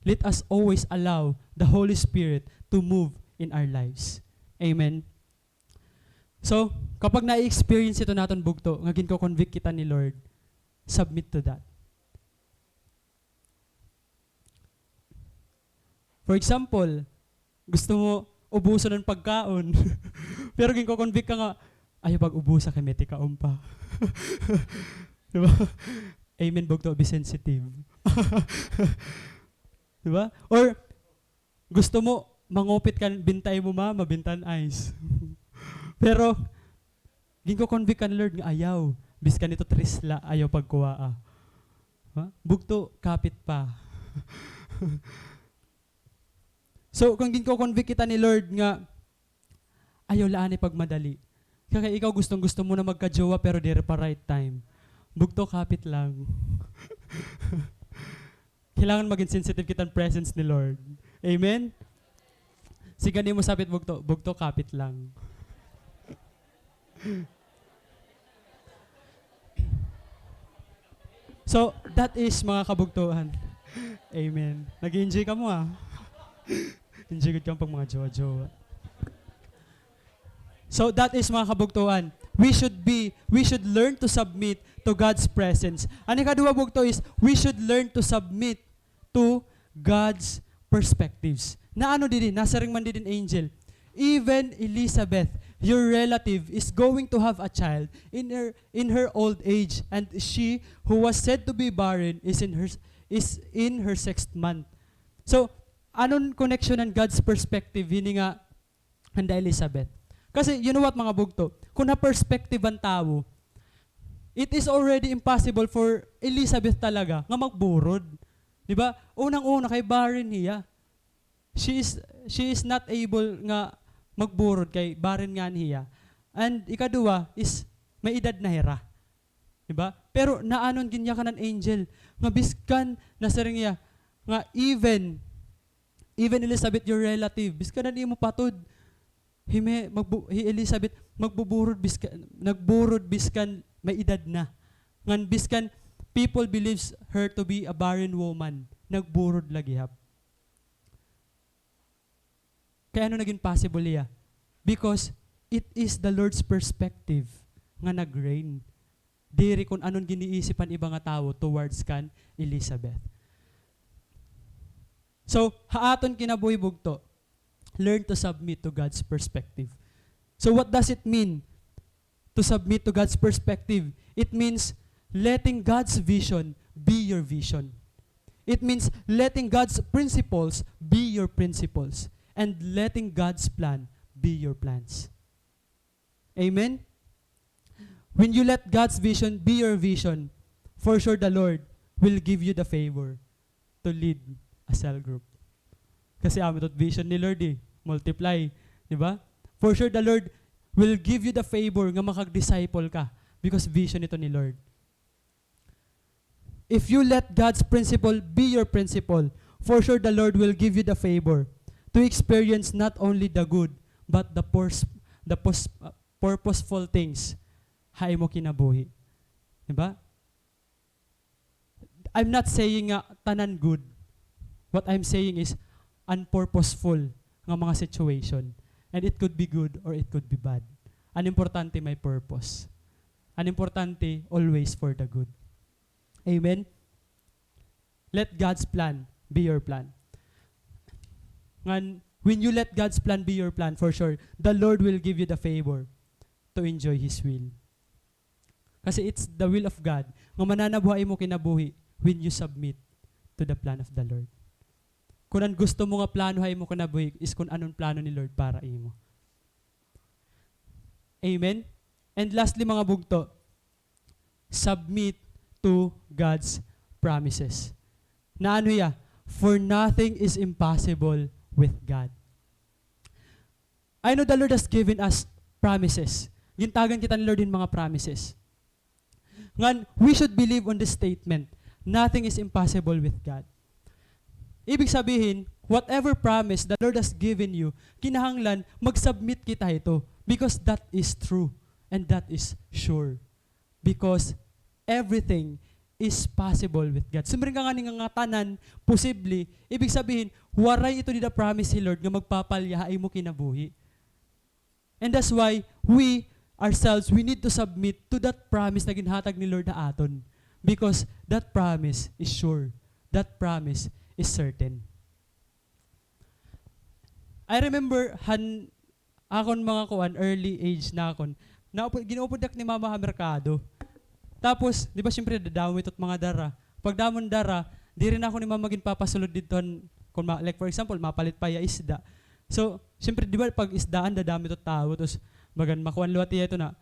Let us always allow the Holy Spirit to move in our lives. Amen. So, kapag na-experience ito naton, bugto, nga ginko-convict kita ni Lord, submit to that. For example, gusto mo ubuson an pagkaon, pero ginko-convict ka nga, "Ayaw pag-ubusa kay may tikaon pa." Di ba? Amen, bugto, be sensitive. Di ba? Or, gusto mo mangupit kan binta ha imo mama, binta han ice. Pero, ginko-convict ka ni Lord nga ayaw. Biskan ito tres la, ayaw pagkuhaa. Ha? Bugto, kapit pa. So, kung ginko-convict kita ni Lord nga, ayaw la anay pagmadali. Kay ikaw gustong-gusto mo na magkajowa pero diri pa right time. Bugto, kapit lang. Kailangan maging sensitive kita han presence ni Lord. Amen? Siring ha imo sapit, bugto, bugto, kapit lang. So, that is, mga kabugtoan. Amen. Nag-enjoy kamo, ah. Enjoy gud kamo pag mga jowa-jowa. So, that is, mga kabugtoan. We should be, we should learn to submit to God's presence. An ikaduha, bugto, is we should learn to submit to God's perspectives. Naano didi, nasiring man didi an angel, "Even Elizabeth, your relative, is going to have a child in her, in her old age, and she who was said to be barren is in her, is in her sixth month." So, ano an connection han God's perspective hini nga handa Elizabeth? Kasi, you know what, mga bugto? Kung ha perspective han tawo, it is already impossible for Elizabeth talaga nga magburod. Di ba? Unang-una, kay barren hiya. She is, she is not able nga magburod kay barren ngani hiya. And ikaduha is, may edad na hira. Di ba? Pero naanon gin yakan han angel nga biskan, nasiring hiya nga even, even Elizabeth, your relative, biskan an imo patod, hi Me-, magbu-, hi Elizabeth, magbuburod biskan, nagburod biskan may edad na. Ngan biskan people believes her to be a barren woman, nagburod la gihap. Kay ano nagin possible hiya? Because it is the Lord's perspective nga nag-reign. Diri kon ano an giniisip han iba nga tawo towards kan Elizabeth. So, ha aton kinabuhi, bugto, learn to submit to God's perspective. So, what does it mean to submit to God's perspective. It means letting God's vision be your vision. It means letting God's principles be your principles and letting God's plan be your plans. Amen? When you let God's vision be your vision, for sure the Lord will give you the favor to lead a cell group. Kasi amo ito vision ni Lord eh, multiply, di ba? For sure the Lord will give you the favor nga makag-disciple ka because vision ito ni Lord. If you let God's principle be your principle, for sure the Lord will give you the favor to experience not only the good, but the pers-, the pos-, uh, purposeful things ha imo kinabuhi. Di ba? I'm not saying nga tanan good. What I'm saying is unpurposeful nga mga situation. And it could be good or it could be bad. An importante may purpose. An importante always for the good. Amen? Let God's plan be your plan. Ngan, when you let God's plan be your plan, for sure, the Lord will give you the favor to enjoy His will. Kasi it's the will of God nga mananabo ha imo kinabuhi when you submit to the plan of the Lord. Kun an gusto mo nga plano ha imo kinabuhi is kun ano an plano ni Lord para imo. Amen? And lastly, mga bugto, submit to God's promises. Na ano hiya? For nothing is impossible with God. I know the Lord has given us promises. Gintagan kita ni Lord hin mga promises. Ngan, we should believe on this statement, "Nothing is impossible with God." Ibig sabihin, whatever promise the Lord has given you, kinahanglan mag-submit kita hito because that is true and that is sure. Because everything is possible with God. Sumring ka ngani nga ngatanan, posible, ibig sabihin, waray ito dida promise hi Lord nga magpapalya ha imo kinabuhi. And that's why we ourselves, we need to submit to that promise na ginhatag ni Lord ha aton. Because that promise is sure. That promise is certain. I remember han akon mga kuan, early age na akon, naupod, gin-upod ak ni mama ha merkado. Tapos, di ba, siyempre, dadamo ito mga dara. Pagdamo hin dara, diri na ako ni mama ginpapasulod didto han, kung ma-, like, for example, mapalit pa hiya isda. So, siyempre, di ba, pag isdaan, dadamo ito tawo, tapos, bagan makuan liwat hiya ito na,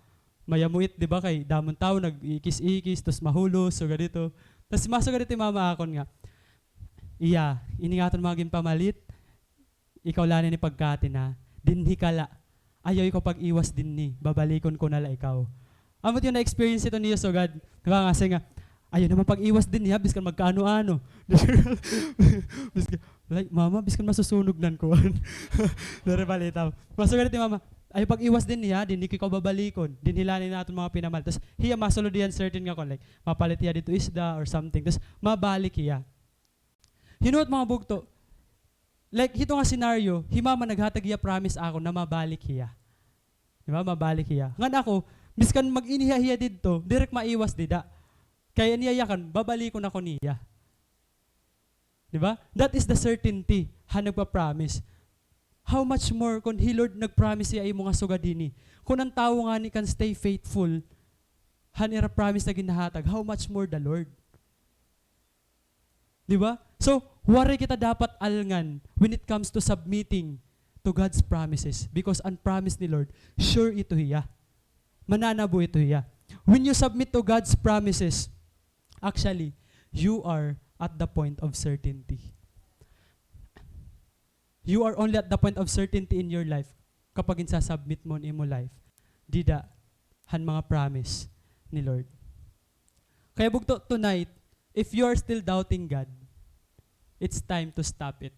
mayamuit, di ba, kay damo hin tawo, nag-iikis-ikis, tapos mahulos, so, ganito. Tapos, masugad ito hi mama akon nga, "Iya, ini nga aton mga ginpamalit, ikaw la ini pagkati na, dinhi ka la. Ayaw ikaw pag-iwas dinhi, babalikon ko na la ikaw." Amo it na-experience ito niya sugad. Nakangasi nga, "Ayaw naman pag-iwas dinhi, ha, biskan magkaano-ano." Biskan, like, "Mama, biskan masusunog nan kuan." Diri balitaw. Masugad it ni mama, "Ayaw pag-iwas dinhi, ha, dinhi ko ikaw babalikon. Dinhi la ini aton mga pinamalit." Tapos, hiya masulod hiya certain nga kuan, like, mapalit hiya didto isda or something. Tapos, mabalik hiya. Hinuot, mga bugto, like, hito nga scenario, hi mama naghatag hiya promise akon na mabalik hiya. Di ba? Mabalik hiya. Ngan ako, biskan mag-iniha hiya didto, diri ak maiwas dida. Kay an iya yakan, babalikon ako niya. Di ba? That is the certainty han nagpa-promise. How much more kon hi Lord nag-promise hiya imo nga sugad hini? Kon an tawo ngani can stay faithful han ira promise na ginhatag, how much more the Lord? Di ba? So, waray kita dapat alngan when it comes to submitting to God's promises, because an promise ni Lord, sure ito hiya. Mananabo ito hiya. When you submit to God's promises, actually, you are at the point of certainty. You are only at the point of certainty in your life kapag ginsa-submit mo an imo life dida han mga promise ni Lord. Kaya bugto, tonight, if you are still doubting God, it's time to stop it.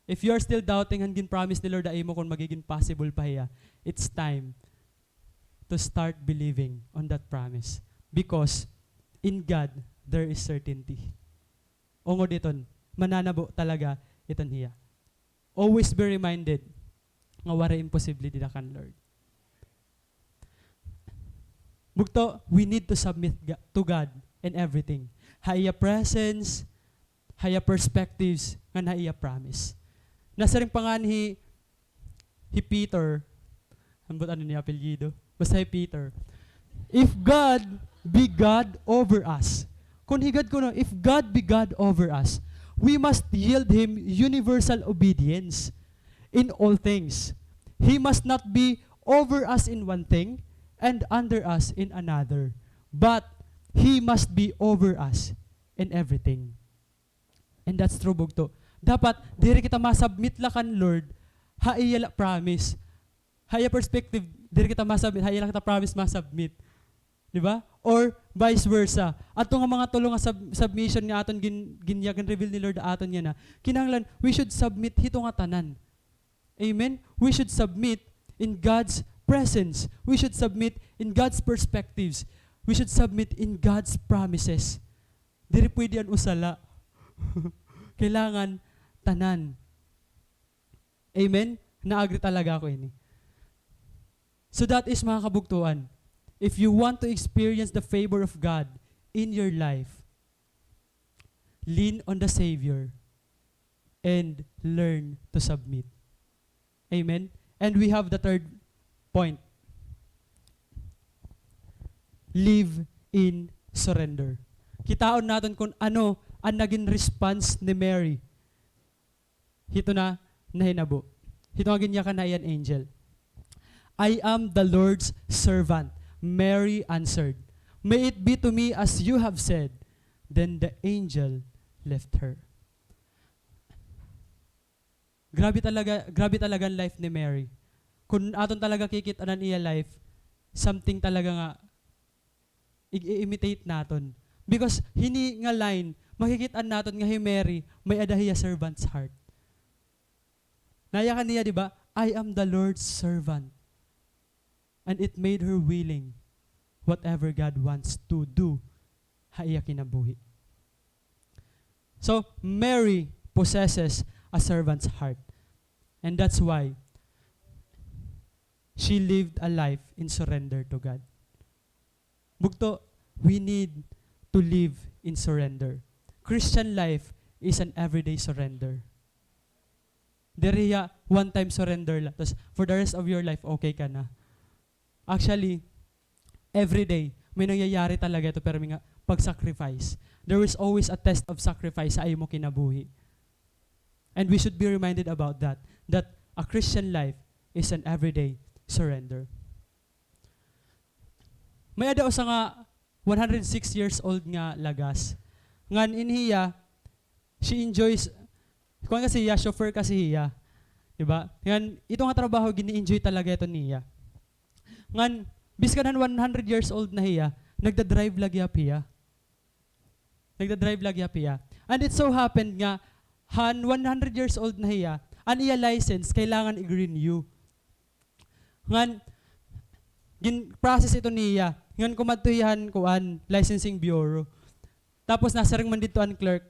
If you are still doubting han gin-promise ni Lord ha imo kon magigin possible pa hiya, it's time to start believing on that promise. Because in God, there is certainty. Ungod hiton, mananabo talaga iton hiya. Always be reminded nga waray imposible dida kan Lord. Bugto, we need to submit ga-, to God in everything. Ha iya presence, ha iya perspectives, ngan ha iya promise. Nasiring pa ngani hi, hi Peter, Ambot ano niya apelyido? Basta hi Peter. If God be God over us. Kon hi God kuno, if God be God over us, we must yield Him universal obedience in all things. He must not be over us in one thing and under us in another, but He must be over us in everything. And that's true, bugto. Dapat, diri kita ma-submit la kan Lord, ha iya la promise. Ha iya perspective, diri kita ma-submit, ha iya la kita promise ma-submit. Di ba? Or vice versa. Ato nga mga tulo nga sub-, submission nga aton gin-, ginya-, gin-reveal ni Lord aton yana. Kinahanglan, we should submit hito nga tanan. Amen? We should submit in God's presence. We should submit in God's perspectives. We should submit in God's promises. Diri pwede an usa la. Kailangan tanan. Amen? Na-agree talaga ako ini. So that is, mga kabugtuan, if you want to experience the favor of God in your life, lean on the Savior and learn to submit. Amen? And we have the third point. Live in surrender. Kitaon naton kon ano an nagin response ni Mary hito na nahinabo. Hito nga ginyakan na iya han angel. "I am the Lord's servant," Mary answered. "May it be to me as you have said." Then the angel left her. Grabe talaga, grabe talaga an life ni Mary. Kon aton talaga kikit-an an iya life, something talaga nga i-imitate naton. Because hini nga line, makikit-an naton nga hi Mary, may-ada hiya servant's heart. Naya kaniya, di ba? "I am the Lord's servant." And it made her willing whatever God wants to do ha iya kinabuhi. So, Mary possesses a servant's heart. And that's why she lived a life in surrender to God. Bugto, we need to live in surrender. Christian life is an everyday surrender. Diri hiya one time surrender la, tas for the rest of your life, okay ka na. Actually, every day, may nangyayari talaga ito, pero may nga, pag-sacrifice. There is always a test of sacrifice sa imo kinabuhi. And we should be reminded about that, that a Christian life is an everyday surrender. May-ada usa nga one hundred six years old nga lagas. Ngan in hiya, she enjoys, kuan kasi hiya, chauffeur kasi hiya. Di ba? Ngan, ito nga trabaho, gini-enjoy talaga ito niya. Ngan, biskan han one hundred years old na hiya, nagda-drive la gihap hiya. Nagda-drive la gihap hiya. And it so happened nga, han one hundred years old na hiya, an iya license, kailangan i-renew. Ngan, gin-process ito niya. Ngan kumadto hiya han, kuan, licensing bureau. Tapos nasiring man didto an clerk.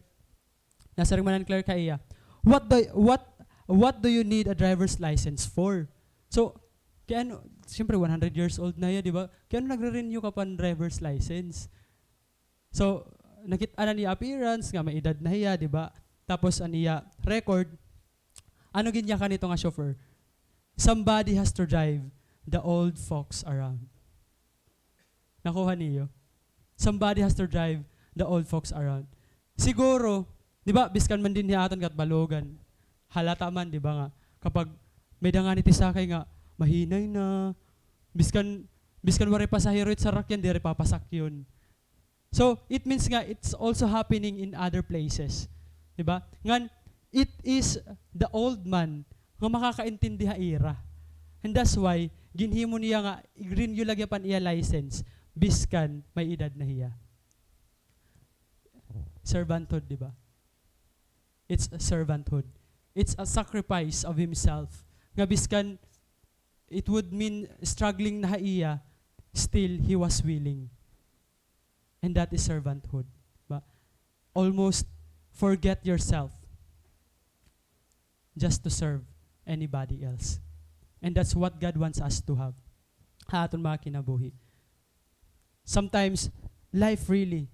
Nasiring man an clerk ha iya, "What do, what, what do you need a driver's license for?" So, kay ano, siyempre, one hundred years old na hiya, di ba? Kay ano nagre-renew ka pa hin driver's license? So, nakit-an an iya appearance, nga may edad na hiya, di ba? Tapos an iya record, ano ginyakan nito nga chauffeur? "Somebody has to drive the old folks around." Nakuha niyo? "Somebody has to drive the old folks around." Siguro, di ba, biskan man dinhi ha aton Catbalogan, halata man, di ba, nga, kapag may-ada ngani it sakay nga, mahinay na, biskan, biskan waray pasahero it sarakyan, diri papasakyon. So, it means nga, it's also happening in other places. Di ba? Ngan, it is the old man nga makakaintindi ha ira. And that's why, ginhimo niya nga, i-renew la gihap an iya license, biskan may edad na hiya. Servanthood, di ba? It's a servanthood. It's a sacrifice of himself. Nga biskan, it would mean struggling na ha iya, still, he was willing. And that is servanthood. Ba? Almost forget yourself just to serve anybody else. And that's what God wants us to have ha aton mga kinabuhi. Sometimes, life really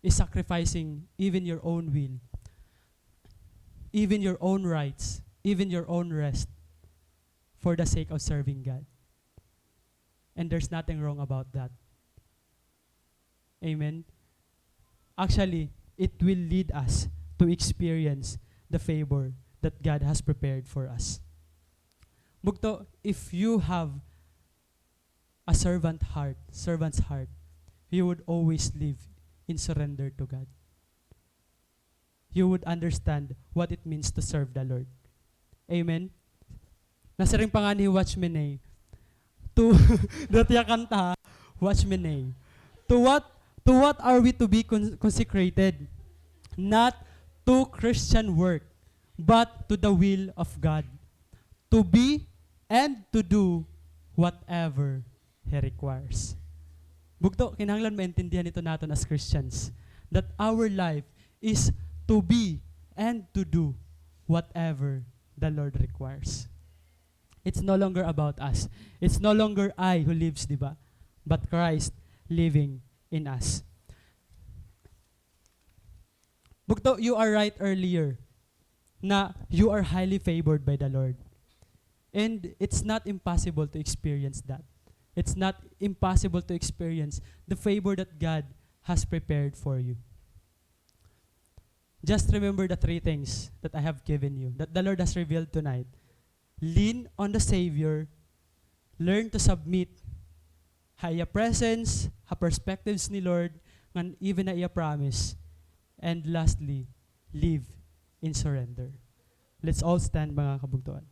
is sacrificing even your own will, even your own rights, even your own rest for the sake of serving God. And there's nothing wrong about that. Amen? Actually, it will lead us to experience the favor that God has prepared for us. Bugto, if you have a servant heart, servant's heart, you would always live in surrender to God. You would understand what it means to serve the Lord. Amen? Nasiring pa ngani hi Watchman Nee, to, dati ya kanta, Watchman Nee. To what, to what are we to be con-, consecrated? Not to Christian work, but to the will of God. To be and to do whatever He requires. Bugto, kinahanglan maintindihan ito naton as Christians, that our life is to be and to do whatever the Lord requires. It's no longer about us. It's no longer I who lives, di ba? But Christ living in us. Bugto, you are right earlier na you are highly favored by the Lord. And it's not impossible to experience that. It's not impossible to experience the favor that God has prepared for you. Just remember the three things that I have given you, that the Lord has revealed tonight. Lean on the Savior, learn to submit ha iya presence, ha perspectives ni Lord, ngan even ha iya promise. And lastly, live in surrender. Let's all stand, mga kabugtoan.